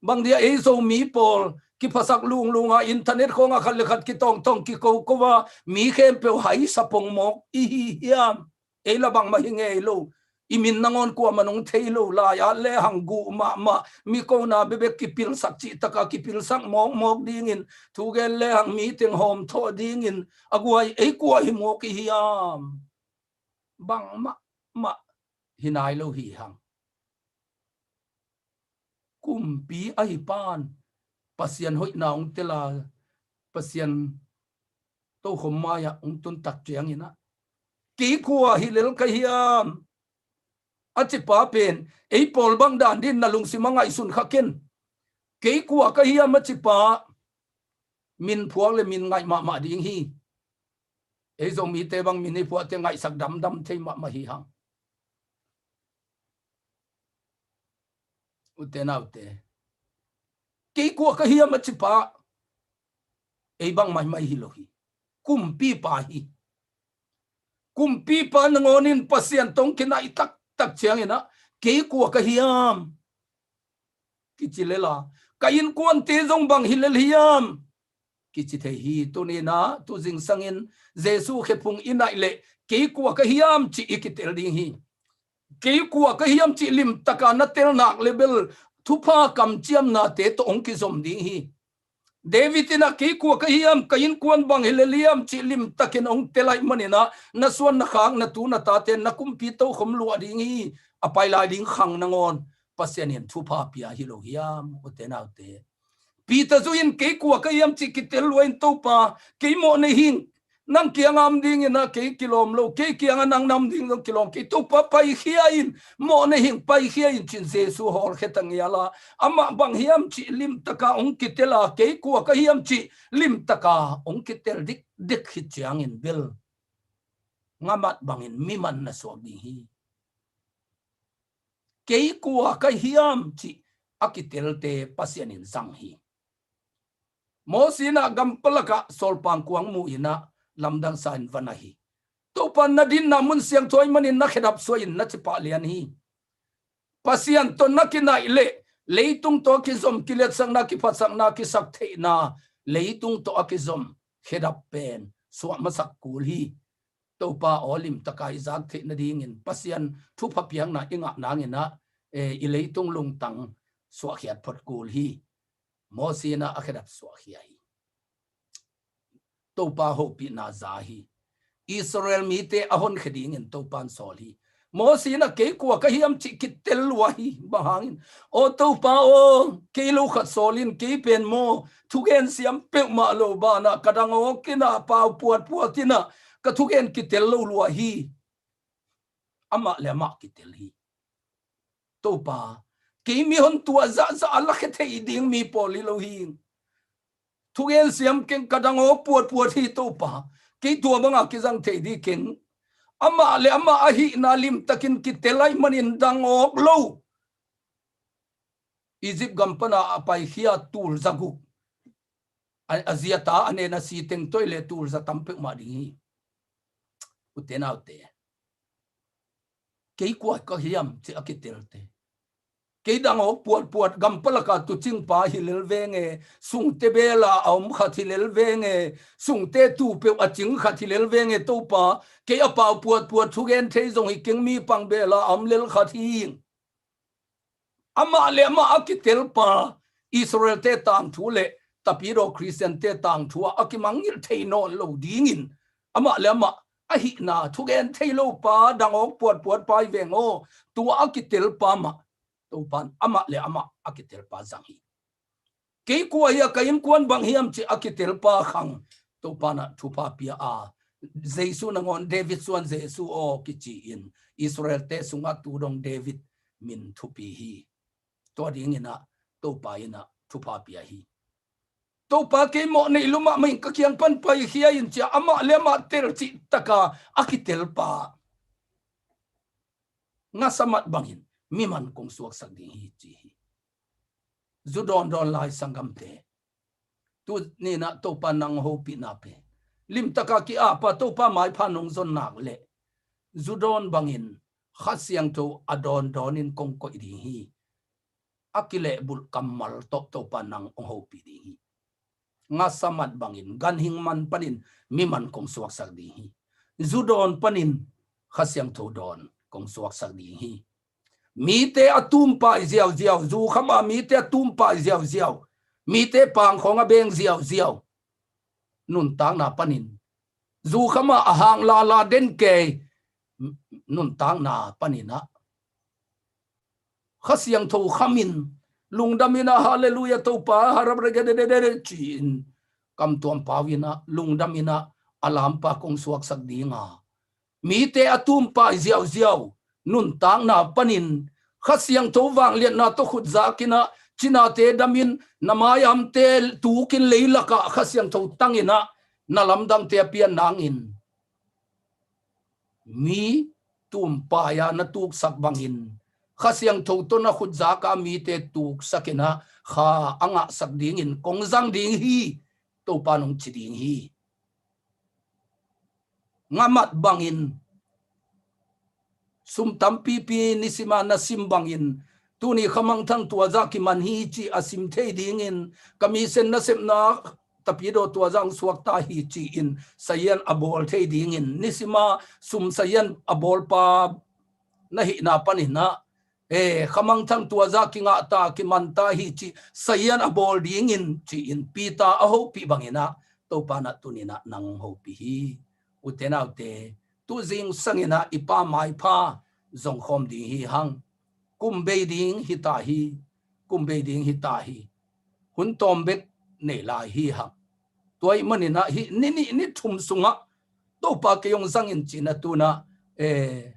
Bang dia ei Zomi pawl kiphasak lunglunga internet khawnga khat le khat kitawngtawng kikoko a mi khempeuh haisa pongmawk i hi hiam? Ei la bangmah hi ngei lo. I min nangawn kuamah nong thei lo lai-at lehang guh mahmah mi kona bekbek kipilsak cihtaka kipilsak mawkmawk dingin, thugen lehang mi teng hawmthawh dingin a guai ei kua hi mawk i hiam? Bangmahmah hi nai lo hi hang. Kumpi ahi pan Pasian hoihna hong tela Pasian tokhom mai-ah hong tuntak cianginah kei kua hi lel ka hiam? A cipa pen ei pawl bang dan din na lungsim a ngaihsun kha ken. Kei kua ka hiam a cipa min phuak le min ngaih mahmah ding hi. Ei Zomite bang min i phuahte ngaihsak damdam thei mahmah hi hang. Ute naute, kei kua ka hiam a cipa, ei bang maimai hi lo hi. Kumpipa hi. Kumpipa nangawnin Pasian tawh kinai taktak ciangin ah, kei kua ka hiam kici lel a, ka innkuante zong bang hi lel hiam kici thei hi. Tuni-in ah, tu zingsangin Jesu khephung i naih leh, kei kua ka hiam cih i kitel ding hi. Kei kua ka hiam cih limtaka na tel nak leh bel, thupha kamciamnate tawh hong kizom ding hi. David in ah, kei kua ka hiam, ka innkuan bang hi lel hiam cih limtakin hong tel ahih manin ah, na suan na khak, na tu na tate, na kumpi tokhom luah ding hi. A pai lai ding khang nangawn Pasian in thupha pia hi lo hiam, ute naute? Peter zui in, kei kua ka hiam cih kitel lua in, Topa, kei mawh na hing, nang kiangah om dingin ah kei kilawm lo, kei kiangah nang na om ding zong kilawm kei, Topa, paikhia in, mawh na hing, paikhia in, ci-in Jesu hawlkhia ta ngial a, amah bang hiam cih limtaka hong kitel a, kei kua ka hiam cih limtaka hong kitel dikdik khit ciangin bel, ngamat bangin miman na suak ding hi. Kei kua ka hiam cih a kitelte Pasian in zang hi. Mosi in ah gam palakah sawlpang kuang mu-in ah lamdang sa-in va na hi. Topa, na dinna mun siangtho ahih manin na khedap suah in, na ci pah lian hi. Pasian tawh na kinaih leh, leitung tawh a kizom kiliatsakna, kiphatsakna, kisaktheihna, leitung tawh a kizom khedap pen suah masak kul hi. Topa aw, limtaka i zak theih nadingin Pasian thupha piakna i ngah nangin ah, eh, i leitung lungtang suahkhiat phot kul hi. Mosi in ah a khedap suahkhia hi. Topa hopihna za hi. Israel mite a honkhia dingin Topa in sawl hi. Mosi in ah kei kua ka hiam cih kitel lua hi. Bang hangin? Aw Topa aw, kei lo khat sawl in, kei pen maw, thugen siam peuhmah lo banah ka dang awk in ah, pau puatpuat in ah ka thugen kitel lo lua hi. Amah le amah kitel hi. Topa, kei mihon tua zahzah a lakhia thei ding mi pawl hi lo hi. Thugen siam keng, ka dang awk puatpuat hi Topa. Kei tua banga kizang thei ding keng. Amah le amah ahihna limtakin kitel ahih manin dang awk lo. Egypt gam pana a paikhia tul zaguk a, a ziata a nen a si teng toi le tul za tam peuhmah ding hi. Ute naute, kei kua ka hiam ci a kitelte, kei dang awk puatpuat, gam palaka tuucingpa hi lel venge, sungte bela a om khat hi lel venge, sungte tuu peuh a cing khat hi lel venge Topa, kei a pau puatpuat thugen thei zong hi keng, mi pang bela a om lel khat hi. Amah le amah a kitelpa, Israelte tangthu le tapidaw Khristiante tangthu ah a kimangngilh thei nawn lo dingin, amah le amah ahihna thugen thei lopa, dang awk puatpuatpa hi veng aw, tua a kitelpa mah Topan amah le amah a kitelpa zang hi. Kei kua hi a, ka innkuan bang hiam ci a kitelpa khang Topan ah thupha pia a, Jesu nangawn, David suan Jesu aw kici-in Israelte sungah tu dong David min thupi hi. Tua dingin ah Topa in ah thupha pia hi. Topa, kei mawh nei lua mahmah ing, ka kiang pan paikhia in ci a amah le amah tel cih taka a kitelpa ngasa mat bangin miman kong suaksak ding hi ci hi. Zu dawndawn lai sanggamte, tuni-in ah Topa nang hopihna pen limtaka ki-apa, Topa maipha nong zon nak leh zu dawn bangin Kha Siangtho a dawndawnin kong koih ding hi. A kilehbulh kammal tawh Topa nang hong hopih ding hi. Ngasa mat bangin ganhing man panin miman kong suaksak ding hi. Zu dawn panin Kha Siangtho dawn kong suaksak ding hi. Mite a tumpai ziauziau, zu khama mite a tumpai ziauziau, mite pangkhawng a beng ziauziau, nuntakna panin, zu khama a hang lala den kei nuntakna panin ah Kha Siangtho khamin, lungdamin ah, Halleluia, Topa, harap regededede ci-in, kamtuam pau in ah, lungdamin ah a lampa kong suaksak ding a, mite a tumpai ziauziau nuntakna panin Kha Siangtho vangliatna tawh khut zakin ah, cinate damin, na mai-amte tukin, leilakah Kha Siangtho tangin ah na lamdangte a pian nangin, mi tumpai-a na tuksak bangin Kha Siangtho tawh na khut zak a mite tuksak in ah kha a ngahsak dingin kong zang ding hi, Topa nong ci ding hi. Ngamat bangin sum tampipi nisima na sim bangin tuni khamangthang tuazak kiman hi ci a sim thei dingin ka misen nasepna tapidaw tuazak suakta hi ci-in sayan a bawl thei dingin nisima sum sayan a bawlpa na hihna panin ah, eh, khamangthang tuazak kingahta kimanta hi ci sayan a bawl dingin ci-in Peter a hopih bangin ah Topa na tunin ah nang hopih hi. Ute naute, tu zingsangin ah i Pa maipha zong khawm ding hi hang. Kum bei ding hi ta hi. Kum bei ding hi ta hi. Hun tawm bek nei lai hi hang. Tua ahih manin ah hih ni nih ni thum sungah Topa kei hong zangin cih na tun ah, eh,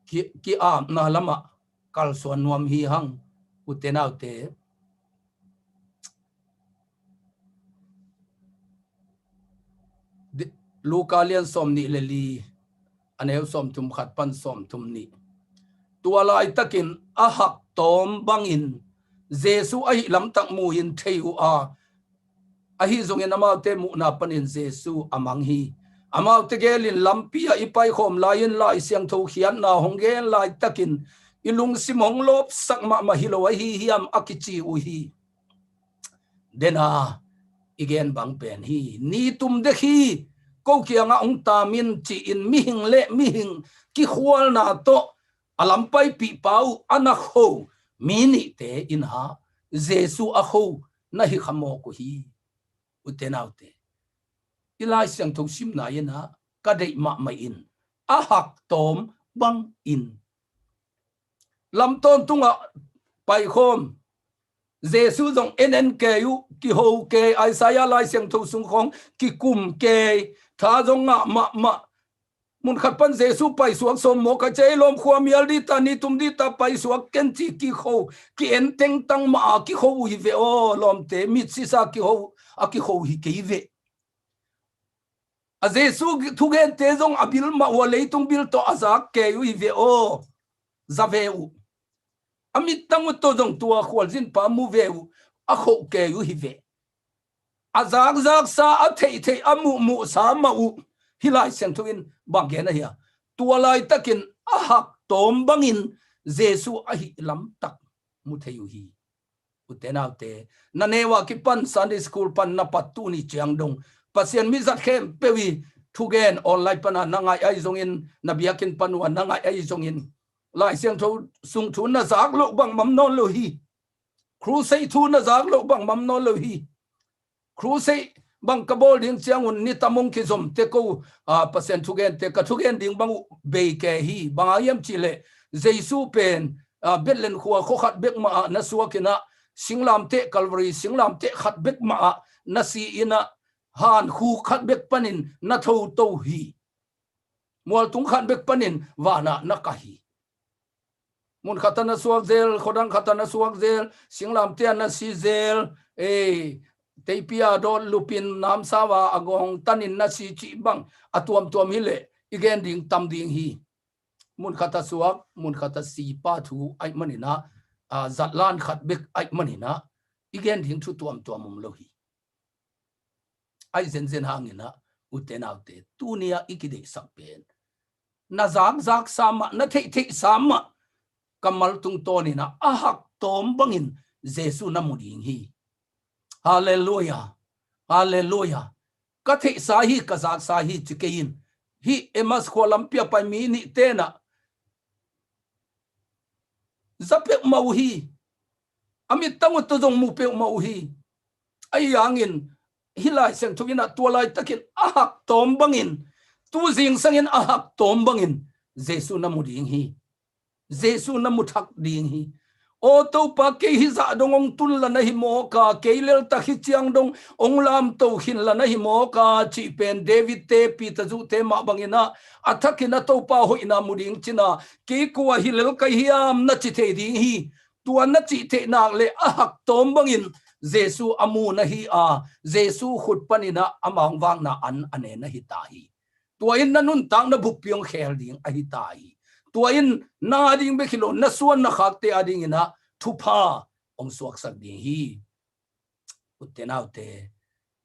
ki, ki-apna lamah kalsuan nuam hi hang. Ute naute. Di-, Luka lian sawm nih le li, a neu sawm thum khat pan sawm thum nih. Tua laitakin a hak tawm bangin Jesu ahi lamtak mu-in thei uh a, ahi zongin amaute muhna panin Jesu a mang hi. Amaute gelin lampi ah i paikhawm lai-in Lai Siangtho khiatna hong gen laitakin i lungsim hong lawpsak mahmah hi lo ahi hiam a kici uh hi. Dena i gen bang pen hi. Ni tum dek hi, ko kiangah hong tam in ci-in mihing le mihing kikhualna tawh a lampaipihpa uh a na kho mi nihte in ah Jesu a kho na hi kha mawk uh hi. Ute naute, i Lai Siangtho simna in ah ka deih mahmah in a hak tawm bangin lam tawntungah paikhawm. Jesu zong en en kei uh, kiho kei, Isaiah Lai Siangtho sung khawng kikum kei, tha zong ngah mahmah. Mun khat pan Jesu paisuak sawm mawk a, cei lawm khua mial dita, ni tum dita paisuak ken ci kikho, ki-en tengtang mah a kikho uh hi ve aw, lawmte, mit sisa kiho a kikho hi kei ve. A Jesu thugente zong a bil mah uh a, leitung bil tawh a zak kei uh hi ve aw. Za ve uh. A mittang uh tawh zong tua khualzinpa mu ve uh a khoh kei uh hi ve. A zakzaksa, a theihtheih, a muhmuhsa mah uh hih Lai Siangtho in bang gen ahi a, tua laitakin a hak tawm bangin Jesu ahi lamtak mu thei uh hi. Ute naute, na neu ah kipan Sunday school pan na pat tuni ciang dong Pasian mi zat khempeuh i thugen online pana na ngaih ahi zongin, na biakinn pan uh a na ngaih ahi zongin, Lai Siangtho sung thu na zak loh bang mam nawn lo hi. Crusade thu na zak loh bang mam nawn lo hi. Crusade bang ka bawl ding ciangun ni tam hong kizomte ko, a, Pasian thugente ka thugen ding bang uh bei kei hi. Bang hang hiam cihleh Jesu pen, a, Bethlehem khua khua khat bek mah ah na suak in ah, singlamteh Calvary singlamteh khat bek mah ah na si in ah, han khuk khat bek panin na thoto hi. Mualtung khat bek panin vanah na kah hi. Mun khat ah na suak zel, khuadang khat ah na suak zel, singlamteh ah na si zel, ei, teipi a dawt lupin namsau a a gawng tanin na si cih bang a tuamtuam hileh i gen ding tam ding hi. Mun khat ah suak, mun khat ah sipa thu ahih manin ah, a, zatlan khat bek ahih manin ah i gen ding thu tuamtuam om lo hi. Ahi zenzen hangin ah, ute naute, tuni ah i kideihsak pen, na zakzaksa mah, na theihtheihsa mah kammal tungtawnin ah a hak tawm bangin Jesu na mu ding hi. Halleluiah. Halleluiah. Ka theihsa hi, ka zaksa hi ci kei in. Hih Emmaus khua lampi a pai mi nihte in ah za peuhmah uh hi. A mittang uh tawh zong mu peuhmah uh hi. Ahi hangin hih Lai Siangtho in ah tua laitakin a hak tawm bangin, tu zingsangin a hak tawm bangin Jesu na mu ding hi. Jesu na mu thak ding hi. Aw Topa, kei hih zah dong hong tun la na hi mawk a, kei leltak hih ciang dong hong lamto khin la na hi mawk a, cih pen David te, Peter zuhte mah bangin ah a thakin a Topa hoihna mu ding cin a, kei kua hi lel ka hiam na ci thei ding hi. Tua na cih theih nak leh a hak tawm bangin Jesu a mu na hi a, Jesu khut panin ah a mangvakna an a ne na hi ta hi. Tua in na nuntakna buppi hong khel ding ahi ta hi. Tua in na ding bek hi lo, na suan na khakte a dingin ah thupha hong suaksak ding hi. Ute naute,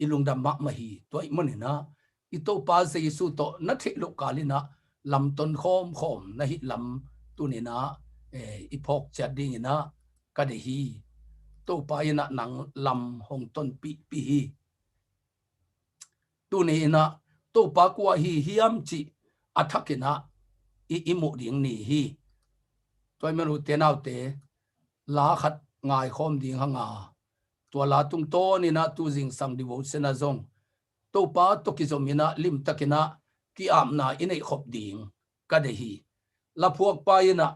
i lungdam mahmah hi. Tua ahih manin ah i Topa Jesu tawh na theih loh kal in ah lamton khawmkhawm na hih lam tuni in ah, eh, i phawk ciat dingin ah ka deih hi. Topa in ah nang lam hong tonpihpih hi. Tuni in ah Topa kua hi hiam cih a thak in ah i, i muh ding ni hi. Tua ahih manin ute naute, la khat ngaikhawm ding hang a, tua la tungtawn in ah tu zingsang devotion ah zong Topa tawh kizom in ah limtak in ah ki-apna i neih khop ding ka deih hi. Laphuakpa in ah,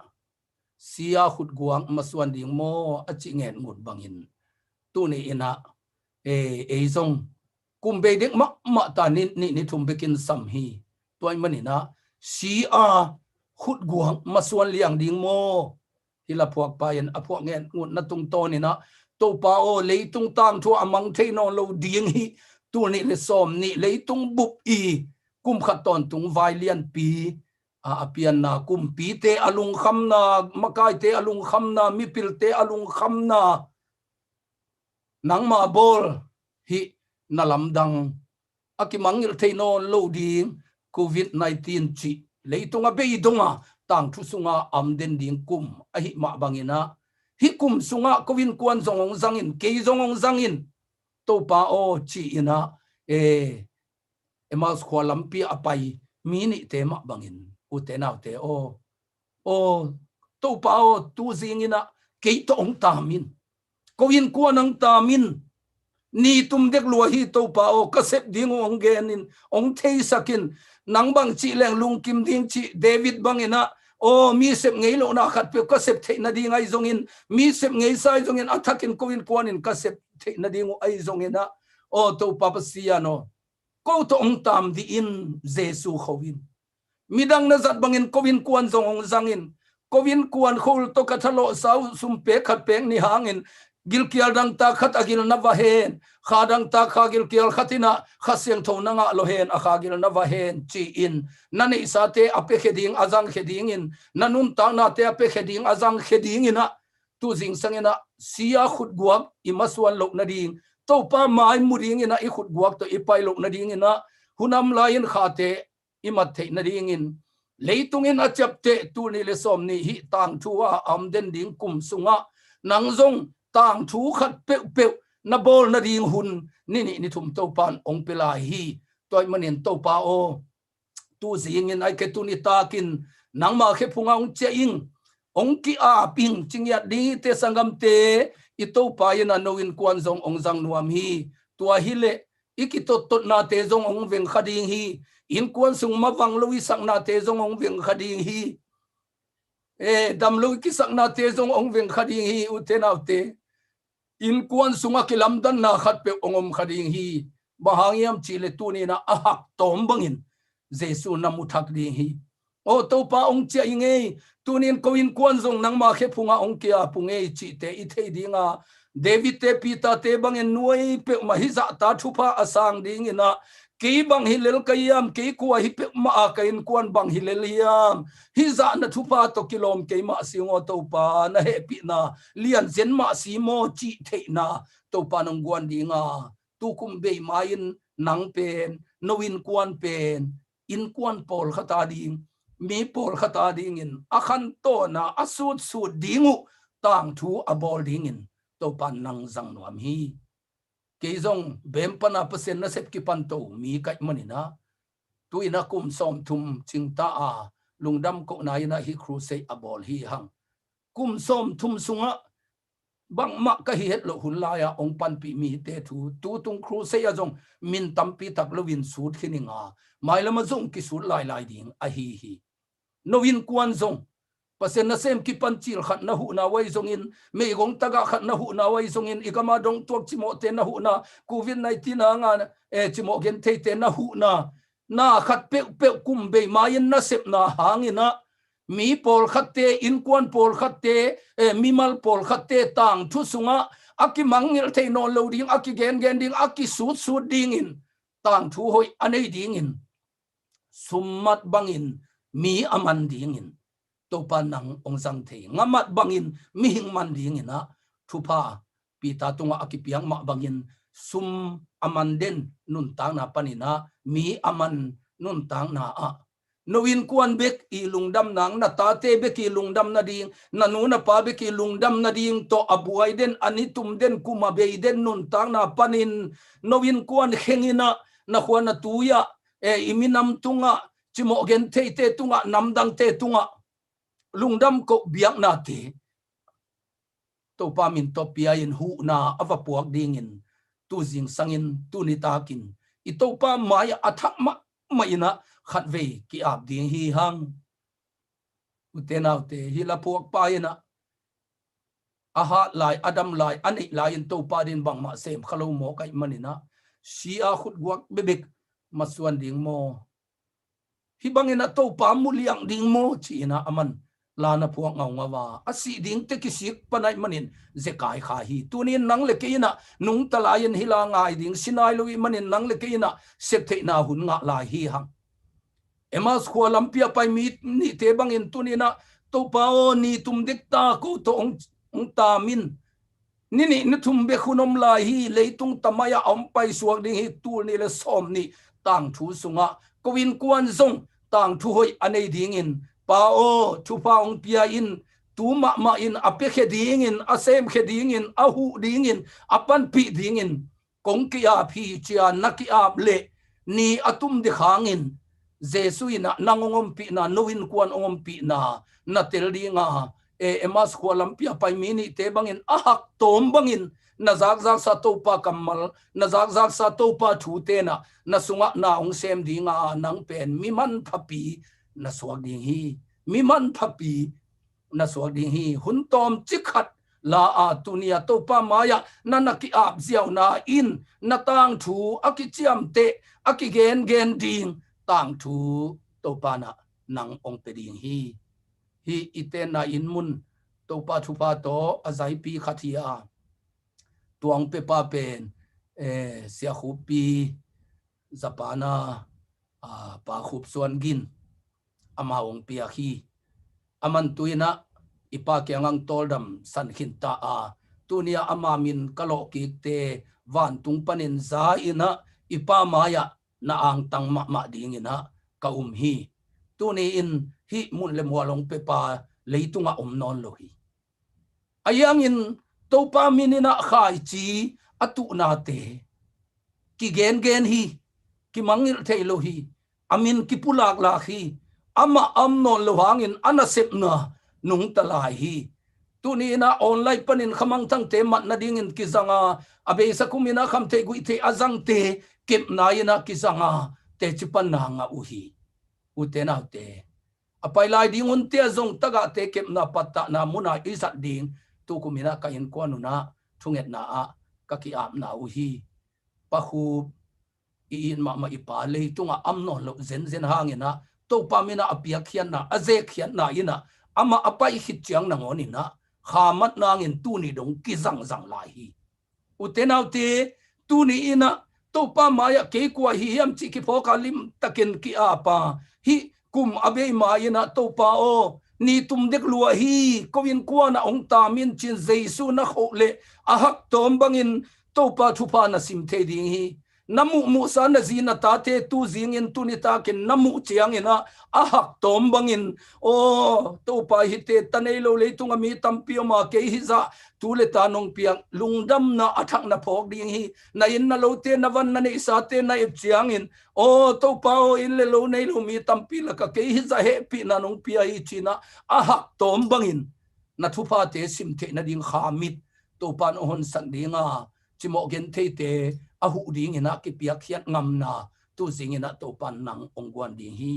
"Sia khutguak masuan ding maw?" a cih ngetngut bangin, tuni in ah, eh, ei zong kum bei dek mahmah ta, ni nih ni thum bekin sam hi. Tua ahih manin ah, "Sia khutguak masuan liang ding maw?" Hi laphuakpa in a phuak ngetngutna tungtawn in ah, "Topa aw, leitung tangthu a mang thei nawn lo ding hi. Tul nih le sawm nih leitung bup i kum khat tawntung vai lianpi, a, a pianna, kumpite a lungkhamna, makaite a lungkhamna, mipilte a lungkhamna nangma bawl hi. Na lamdang a kimangngilh thei nawn lo ding Covid nineteen cih leitung a bei dong a tangthu sungah a om den ding kum ahih mah bangin ah, hih kum sungah ko innkuan zong hong zang in, kei zong hong zang in, Topa aw," ci-in ah, eh, Emmaus khua lampi a pai mi nihte mah bangin, ute naute aw, "Aw, Topa aw, tu zing in ah kei tawh hong taam in. Ko innkuan hong taam in. Ni tum dek lua hi, Topa aw, ka sep ding uh hong gen in, hong theisak in. Nang bang cih leng lungkim ding," ci David bangin ah, "Aw, mi sep ngei lohna khat peuh ka sep theih nading ahi zongin, mi sep ngeisa ahi zongin, a thakin ko innkuan in ka sep theih nading uh ahi zongin ah, aw, Topa Pasian aw, ko tawh hong taam dih in, Jesu kho in. Midang na zat bangin ko innkuan zong hong zang in. Ko innkuan khua tawh ka thalawhsa uh sum pek khat pek nih hangin gilkial dangtak khat a gil na va hen, kha dangtak kha gilkial khat in ah Kha Siangtho na ngah lo hen, a kha gil na va hen," ci-in, na neihsate a piakhia ding, a zangkhia dingin, na nuntaknate a piakhia ding, a zangkhia dingin ah, tu zingsang in ah sia khutguak i masuan loh nading, Topa mai mu dingin ah i khutguak tawh i pai loh nadingin ah, hun a om lai-in khate i mat theih nadingin, leitung in a ciapteh tul nih le sawm nih hih tangthu a a om den ding kum sungah nang zong tangthu khat peuhpeuh na bawl nading hun ni nih ni thum Topa in hong pia lai hi. Tua ahih manin Topa aw, tu zingin ahih kei leh tu nitakin nangma khe phungah hong ciah ing, hong ki-ap ing, ci ngiat ding hi teh sanggamte. I Topa in ah no innkuan zong hong zang nuam hi. Tua hi leh i kitottotnate zong hong veng kha ding hi. Innkuan sung mavang lo i saknate zong hong veng kha ding hi. Eh, dam lo i kisaknate zong hong veng kha ding hi, ute naute. Innkuan sungah kilamdanna khat peuh hong om kha ding hi. Bang hang hiam cih leh tu ni-in ah a hak tawm bangin Jesu na mu thak ding hi. Aw Topa, hong ciah ing ei, tuni-in ko innkuan zong nangma khe phungah hong ki-ap ung ei, cihte i thei ding a, David-te, Peter-te bangin nuai peuhmah hih zahta thupha a sang dingin ah, kei bang hi lel ka hiam, kei kua hi peuhmah a ka innkuan bang hi lel hiam, hih zahna thupha tawh kilawm kei mah si ung aw Topa, na hehpihna lianzen mah si maw, cih theihna Topa in hong guan ding a, tu kum bei mai-in nang pen, no innkuan pen, innkuan pawlkhat a ding, mi pawlkhat a dingin a khantawn a, a sutsut ding uh tangthu a bawl dingin Topa in nang zang nuam hi. Kei zong bem pan a Pasian nasep kipanto mi ka hih manin ah, tu-in ah kum sawmthum cingta a, lungdam kohna-in ah hih crusade a bawl hi hang. Kum sawmthum sungah bangmah ka hi het loh hun lai-ah hong panpih mite thu, tu tung crusade ah zong min tampi tak lo-in sut khin ing a, mailam ah zong kisut lailai ding ahi hi. No innkuan zong, Pasian nasem kipan cil khat na huhna uh ahi zongin, meigong tagah khat na huhna uh ahi zongin, i gam a dongtuak cimawhte na huhna, Covid nineteen hanga, eh, cimawh gentheite na huhna, na khat peuhpeuh kum bei mai-in nasepna hangin ah, mi pawlkhatte, innkuan pawlkhatte, eh, mimal pawlkhatte tangthu sungah a kimangngilh thei nawn lo ding, a kigengen ding, a kisutsut dingin, tangthu hoih a nei dingin, summat bangin mi a man dingin, Topa nang hong zang thei. Nga mat bangin mihing man dingin ah thupha Peter tungah a kipiak mah bangin sum a man den nuntakna panin ah mi a man nuntakna ah no innkuan bek i lungdam nang, na tate bek i lungdam nading, na nu na pa bek i lungdam nading tawh a buai den, a nitum den, kum a bei den nuntakna panin no innkuan khengin ah na khua na tui ah, e, i minam tungah, cimawh gentheite tungah, namdangte tungah lungdam koh biaknate Topa min tawh pia-in huhna a va puak dingin tu zingsangin, tu nitakin i Topa mai-ah a thak mahmah in ah khatvei ki-ap ding hi hang. Ute naute, hih la phuakpa in ah a hat lai, a dam lai, a neih lai-in Topa din bangmah sem kha lo mawk ahih manin ah si a khutguak bekbek masuan ding maw? Hih bangin ah Topa muliang ding maw? Ci-in ah aman la na phuak ngaungau a, a sih dingte kisik pan ahih manin zekai kha hi. Tuni-in nang le kei in ah nungta lai-in hih la ngai ding si nai lo ahih manin nang le kei in ah septheihna hun ngah lai hi hang. Emmaus khua lampi a pai mi nihte bangin tuni-in ah, Topa aw, ni tum dek ta ko tawh hong, hong tam in. Ni nih ni thum bek hun om lai hi, leitung tamai-ah a hong paisuak ding hi, tul nih le sawm nih tangthu sungah ko innkuan zong tangthu hoih a nei dingin, Pa aw, thupha hong pia in, tu mahmah in a piakhia dingin, a semkhia dingin, a huh dingin, a panpih dingin kong ki-ap hi, ci-a na ki-ap leh ni a tum dek hangin Jesu in ah nang hong ompihna, no innkuan hong ompihna na tel ding a, e, Emmaus khua lampi a pai mi nihte bangin a hak tawm bangin na zakzaksa Topa kammal, na zakzaksa Topa thute in ah na sungah na hong sem ding a, nang pen mi manphapi na suak ding hi. Mi manphapi na suak ding hi. Hun tawmcik khat la a, tuni a Topa mai-ah na na ki-ap ziauna in na tangthu a kiciamteh, a kigengen ding tangthu Topa in ah nang hong pia ding hi. Hih i tenna inn mun Topa thupha tawh a zaipi khat hi a, tua hong piapa pen, eh, Sia Khup pi Japan a, a, Pa Khup Suan Gin, amah hong piak hi. Aman tu-in ah i pa kiangah tawldam san khin ta a, tuni a ama min ka lawh kikte vantung panin za-in ah i pa mai-ah na angtang mahmah dingin ah ka um hi. Tuni-in hih mun le mual hong piapa leitungah om nawn lo hi. Ahi hangin Topa min in ah khaici a tuhnate kigengen hi, kimangngilh thei lo hi, a min kipulaklak hi. Amah a om nawn lo hangin a nasepna nungta lai hi. Tuni-in ah online panin Kha Mangthangte mat nadingin kizang a, a beisa kum in ah Kham Theih Guih Theih a zangte kepna in ah kizang a, teci panna ngah uh hi. Ute naute, a pai lai ding hunte ah zong tagahte kepna pattahna mun ah i zat ding tukum in ah ka innkuan un ah thungetna ah ka ki-apna uh hi. Pa Khup, i it mahmah i pa leitungah a om nawn loh zenzen hangin ah Topa min ah a piakkhiatna, a zekkhiatna in ah amah a pai khit ciang nangawn in ah kha mat nangin tuni dong kizangzang lai hi. Ute naute, tuni in ah Topa mai-ah kei kua hi hiam cih kiphawk a, limtakin ki-ap a, hih kum a bei mai-in ah Topa aw, ni tum dek lua hi, ko innkuan ah hong tam in, ci-in Jesu na kho leh a hak tawm bangin Topa thupha na sim thei ding hi. Na muhmuhsa na zi na tate tu zingin tu nitakin na muh ciangin ah a hak tawm bangin, aw Topa, hihte ta nei lo leitung a mi tampi om a, kei hizah tu le ta nong piak lungdamna a thak na phawk ding hi. Na inn na lote, na van na neihsate na ep ciangin, aw Topa aw, inn le lo nei lo mi tampi lakah kei hizah hehpihna nong pia hi, ci-in ah a hak tawm bangin na thuphate sim theih nading kha mit Topa in hong honsak ding a, cimawh gentheite a huh dingin ah kipiakkhiat ngamna tu zingin ah Topa in nang hong guan ding hi.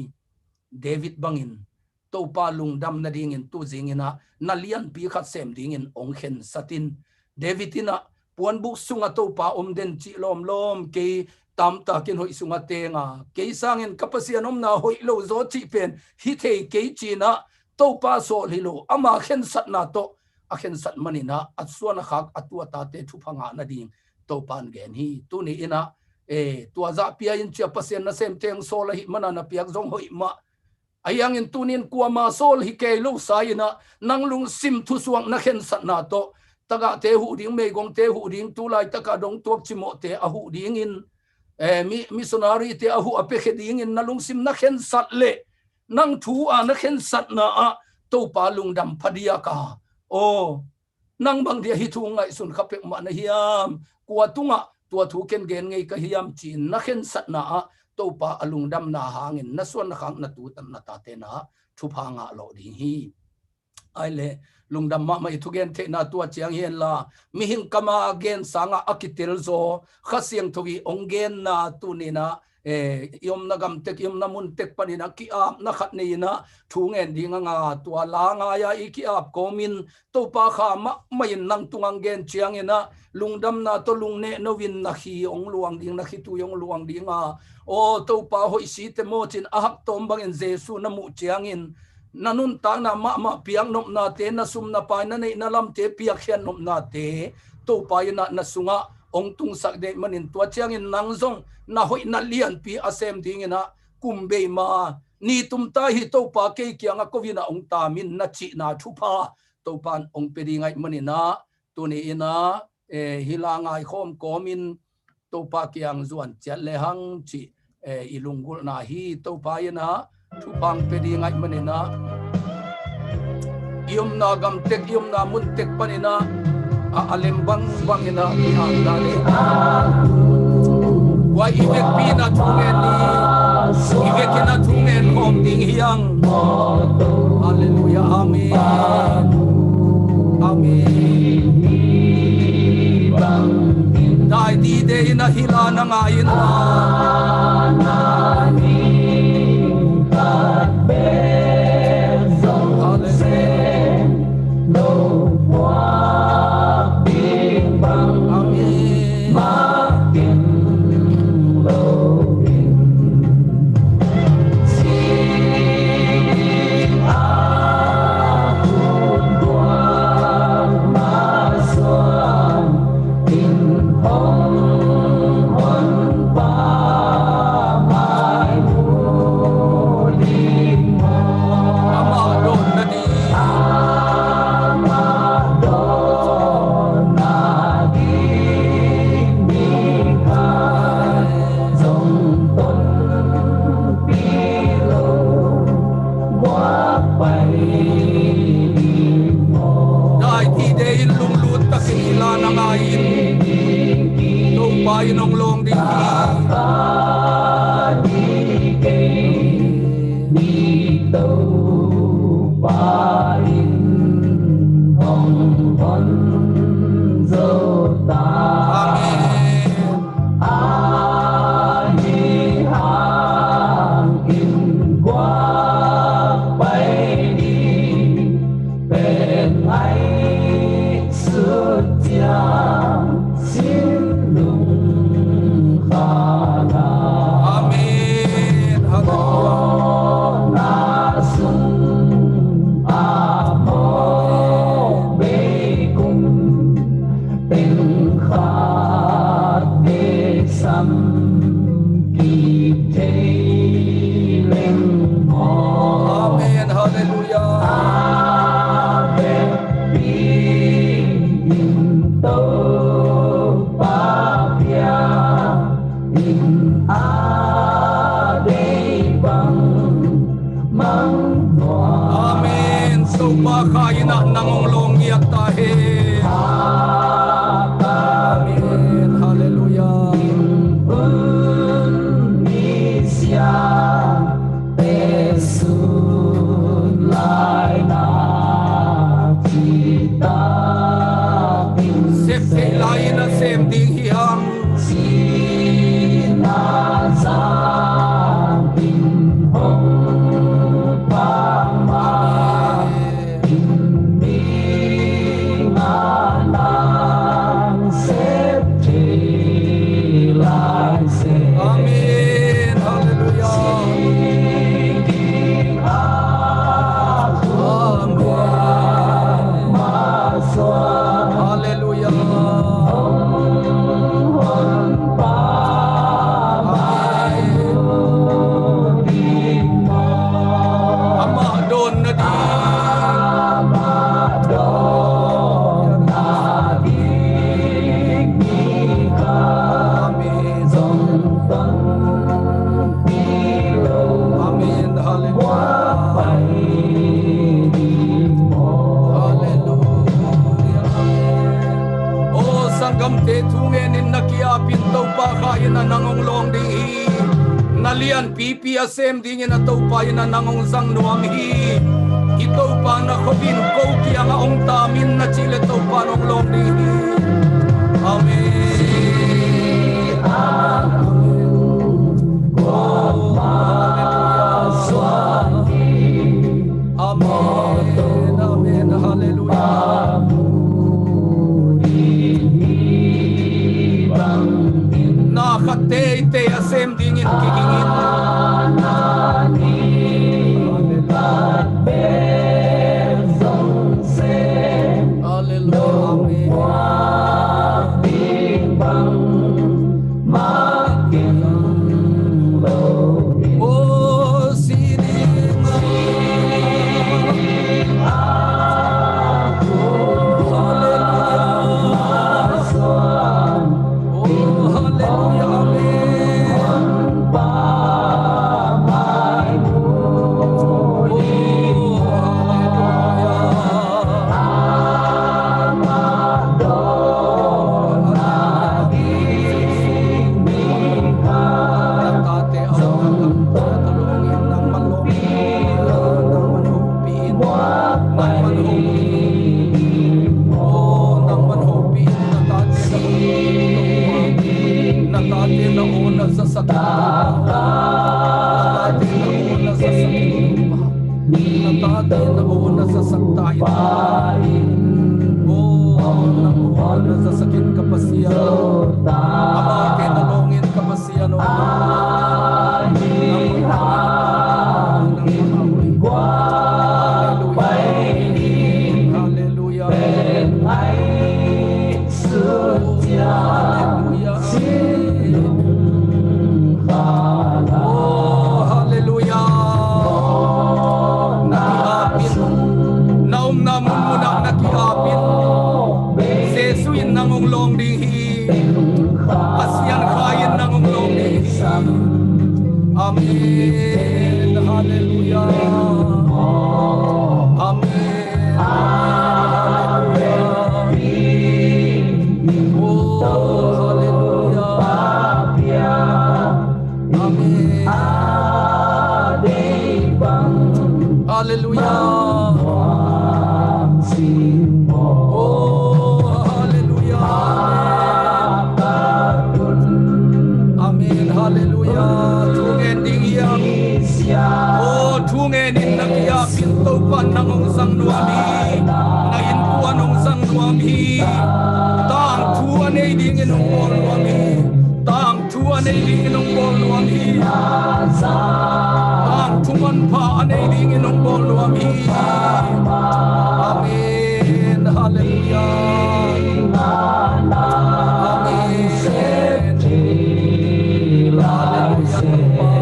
David bangin Topa lungdam nadingin tu zingin ah na lianpi khat sem dingin hong khensat in. David in ah puanbuk sungah Topa om den cih lawmlawm, kei tamtakin hoih sungah teng a, kei sangin ka Pasian omna hoih lo zaw cih pen hi thei kei, ci-in ah Topa sawl hi lo, ama khensatna tawh a khensat manin ah a suan a khak a tu a tate thupha ngah nading Topa in gen hi. Tuni in ah, eh, tua zah pia in, ci-a Pasian nasemte hong sawl ahih manin na piak zong hoih mah. Ahi hangin tunin kuama sawl hi kei lo sa-in ah, nang lungsim thusuak na khensatna tawh, tagahte huh ding, meigongte huh ding, tu laitaka dong tuak cimawhte a huh dingin, eh, mi, missionary-te a huh a piakhia dingin na lungsim na khensat leh, nang thu a na khensatna ah Topa lungdam phadiak a, aw, nang bang dia hih thu ngaihsun kha peuhmah na hiam? Kua tungah tua thu ken gen ngei ka hiam ci-in na khensatna ah Topa a lungdamna hangin na suan na khak, na tut, na tate na thupha ngah lawh ding hi. Ai le, lungdam mahmah i thugen theihna tua ciang hi henla, mihing kam a gen sangah a kitel zaw, Kha Siangtho i hong genna tuninah, eh, i omna gamtek, i omna muntek paninah ki-apna khat nei-inah thu ngen ding a nga, tua la ngai-a i ki-ap kawmin Topa kha mahmah in nang tungah gen cianginah lungdamna tawh lungneh no-in na khi hong luang ding, na khitui hong luang ding a, aw Topa, hoih site maw cin a hak tawm bangin Jesu na muh ciangin na nuntakna mahmah piak nopnate, na sum na pai, na neih na lamte piakkhiat nopnate Topa inah na sungah hong tungsak deih manin, tua ciangin nang zong na hoih na lianpi a sem dinginah kum bei ma ni tumta hi Topa kei kiangah ko-inah hong tamin na cihna thupha Topa in hong pia ding ahih maninah tuni inah, eh, hih la ngaikhawm kawmin Topa kiang zuan ciat lehang cih, eh, i lunggulhna hi. Topa inah thupha hong pia ding ahih maninah i omna gamtek, i omna muntek paninah a, a lem bangbang inah i angna le tua i vekpi inah thu ngen ni, i vek inah thu ngen khawm ding hi hang. Halleluiah. Amen. Amen. Dai dide inah hih la na ngai inla, halleluiah. Amen. Amah dawnna ding, amah dawnna ding mi khat zong tonpih lo, guak pai ding maw? Dai dide in lunglut takin hih la na ngai in, Topa in hong lawng ding hi. Topa in hong hon zo ta. Amen. Ahi hangin guak pai ding pen ngaihsut ciang sin lungkham a. Amen. Halleluiah. Mawhna sung a mawh bei kum teng khat beksam kik thei leng maw. Amen. Halleluiah. A vekpi in to Thu ngenin na ki-apin Topa kha in a nang hong lawng ding hi. Na lianpipi a sem dingin a Topa in a nang hong zang nuam hi. I Topa na khopin ko kiangah hong tamin na cih le Topa in hong lawng ding hi. Amen. Amen. Amen. Halleluiah. Na khat teitei a sem dingin kigingin. Halleluiah. Amen. Na tate na aw na zasak in. Na tate na aw na zasak in. Na tate na aw na zasak ta in. Aw, na aw na zasak in ka Pasian. Amah ken na lawng in ka Pasian aw. Halleluiah. Halleluiah. Halleluiah. Oh, halleluiah. Na ki-apin, na omna munmun ah na ki-apin. Jesuh in nang hong lawng ding hi. Pasian kha in nang hong lawng ding hi. Amen. Halleluiah. Amen. Oh, halleluiah. Amen. Halleluiah. Oh, halleluiah. Amen. Halleluiah. Thu ngen ding hiam? Oh, thu ngenin na ki-apin Topa nang hong zang nuam hi. Na innkuan hong zang nuam hi. Tangthu a nei dingin hong bawl nuam hi. Tangthu a nei dingin hong bawl nuam hi. Tangthu manpha a nei dingin hong bawl nuam hi. Amen. Halleluiah. Amen. Halleluiah.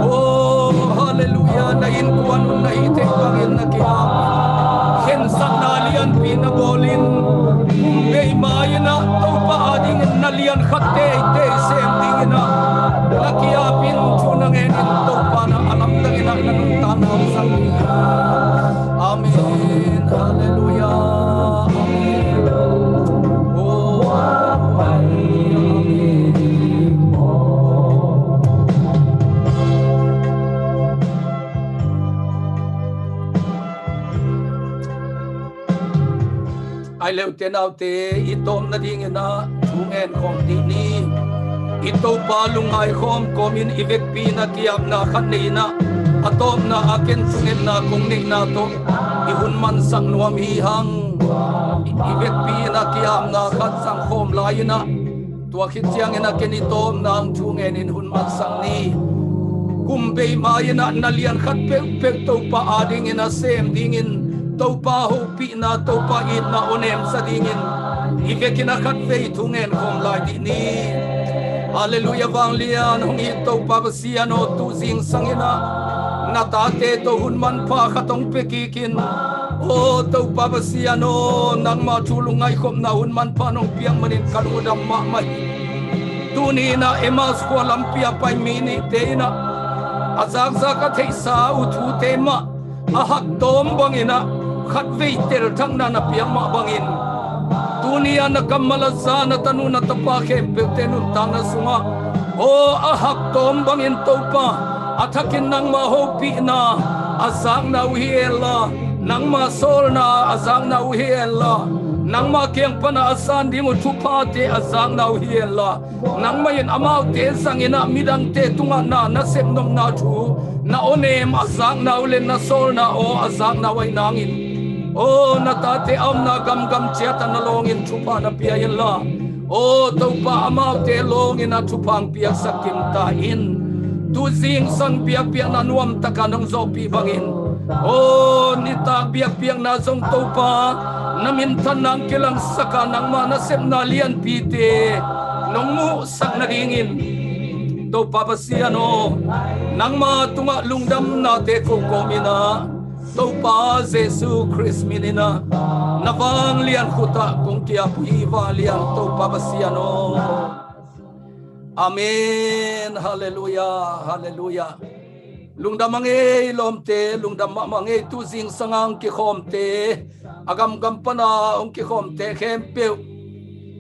Oh, halleluiah. Na innkuan un na hih theih bangin na ki-apin khensatna lianpi na bawlin, bei ma-in ah Topa adingin na lian khat teitei sem dingin ah na ki-apin thu na ngenin Topa in ah a lamdangin ah na nuntakna hong zang hi. Amen. Halleluiah. Amen. Oh, amen. Ai le u te nau te, i tawpna dingin ah thu ngen khawm dih ni. I Topa lungngai khawm kawmin i vekpi in ah ki-apna khat nei in ah, a tawpna ah ken thungetna kong neihna tawh i hun mansak nuam hi hang. I vekpi in ah ki-apna khat zang khawm lai in ah, tua khit ciangin ah ken i tawpna hong thu ngenin hun mansak ni. Kum bei ma-in ah na lian khat peuhpeuh Topa adingin ah sem dingin, Topa hopihna, Topa itna aw nemsa dingin i vekin ah khatvei thu ngen khawm lai dih ni. Halleluiah. Vanglian hong it Topa Pasian aw, tu zingsangin ah na tate tawh hun manpha khat hong pia kik in. Aw Topa Pasian aw, nangma thu lungngaih khopna hun manpha nong piak manin ka lungdam mahmah hi. Tuni in ah Emmaus khua lampi a pai mi nihte in ah a zakzak a theihsa uh thute mah a hak tawm bangin ah khatvei telthakna na piak mah bangin, tuni-a na kammal a za na tanu na tapa khempeuhte nuntakna sungah aw a hak tawm bangin Topa, a thakin nangma hopihna a zakna uh hi henla, nangma sawlna a zakna uh hi henla, nangma kiang pana a san ding uh thuphate a zakna uh hi henla, nangmah in amaute zangin ah midangte tungah na na sepnopna thu, na awnem a zakna uh le na sawlna aw a zakna uh aih nangin, aw na tate a omna gamgam ciat ah na lawngin thupha na pia inla, aw Topa, amaute lawngin ah thupha hong piaksak kim ta in. Tu zingsang biakpiakna nuamtaka nong zawhpih bangin, aw nitak biakpiakna zong Topa, na minthanna hong kilangsak a nangma nasepna lianpite nong muhsak nadingin, Topa Pasian aw, nangma tungah lungdamnate ko kawmin ah, Topa Jesu Khrist min in ah, na vanglian khut ah kong ki-ap uh hi, vanglian Topa Pasian aw. Amen. Halleluiah, halleluiah. Lungdam a ngei lawmte, lungdam mahmah ngei. Tu zingsang a hong kikhawmte, a gamgam pana hong kikhawmte khempeuh,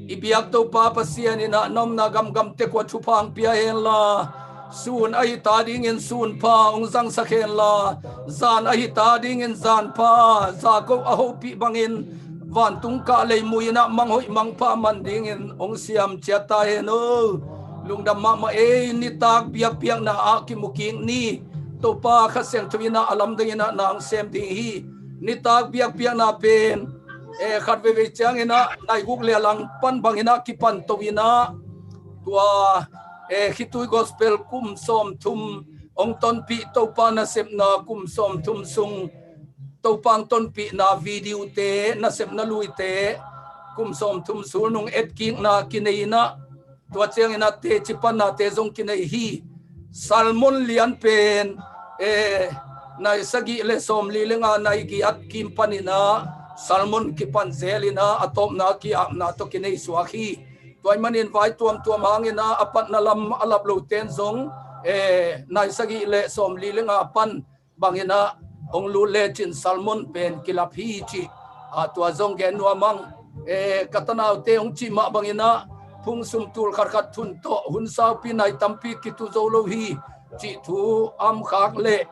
i biak Topa Pasian in ah na omna gamgam tek uh ah thupha hong pia henla, sun ahi ta dingin sunpha hong zangsak henla, zan ahi ta dingin zanpha, Jakob a hopih bangin vantung kah leimui in ah manghoih mangpha man dingin hong siam ciat ta hen aw. Lungdam mahmah ei. Nitak biakpiakna ah kimu kik ni. Topa Kha Siangtho in ah a lamdang in ah na hong sem ding hi. Nitak biakpiakna pen, eh, khat veivei ciangin ah nai guk le a lang pan bangin ah kipan to in ah, tua, eh, khitui gospel kum sawmthum hong tonpih, Topa nasepna kum sawmthum sung Topa hong tonpihna video te, nasepna luite kum sawmthum sulnung etkikna kinei in ah, tua ciangin ah teci pannate zong kinei hi. Sermon lian pen, eh, nai sagih le sawmli le nga, nai giat kim panin ah sermon kipan zel in ah a tawpna ki-apna tawh kinei suak hi. Tua ahih manin vai tuamtuam hangin ah a patna lam a lap lote in zong, eh, nai sagih le sawmli le nga pan bangin ah hong lut lecin sermon pen kilap hi cih, ah, tua zong gen nuam ing. Eh, ka tanaute hong cih mah bangin ah phung sum tul khatkhat thun tawh hun saupi nai tampi kitu zo lo hi cih thu a om khak leh,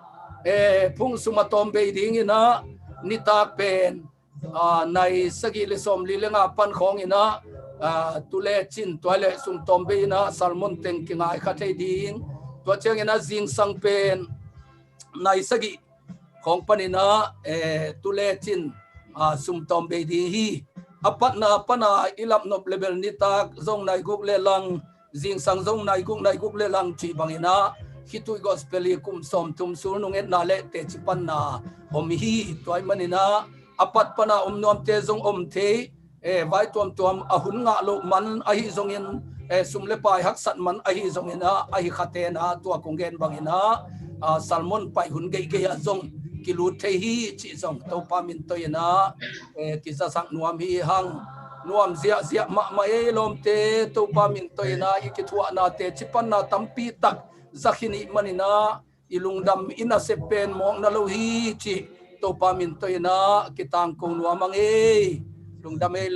eh, phung sum a tawm bei dingin ah nitak pen, ah, nai sagih le sawmli le nga pan khawngin ah, ah, tu lecin tua leh sum tawm bei in ah sermon teng kingai kha thei ding. Tua ciangin ah zingsang pen nai sagih khawng panin ah, eh, tu lecin, ah, sum tawm bei ding hi. A patna pana i lap nop le bel nitak zong nai guk le lang, zingsang zong nai guk, nai guk le lang cih bangin ah khitui gospel i kum sawmthum sulnung etna le teci panna om hi. Tua ahih manin ah a pat pana om nuamte zong om thei, eh, vai tuamtuam a hun ngah loh man ahi zongin, eh, sum le pai haksat man ahi zongin ah, ahi khaten ah tua kong gen bangin ah, ah, sermon pai hun geihgeih ah zong kilut thei hi cih zong Topa min tawh in ah, eh, kizasak nuam hi hang. Nuam ziahziah mahmah ei lawmte, Topa min tawh in ah i kithuahna teci panna tampi tak za khin ih manin ah i lungdam i nasep pen mawkna lo hi cih Topa min tawh in ah kitangko nuam ing ei. Lungdam ei.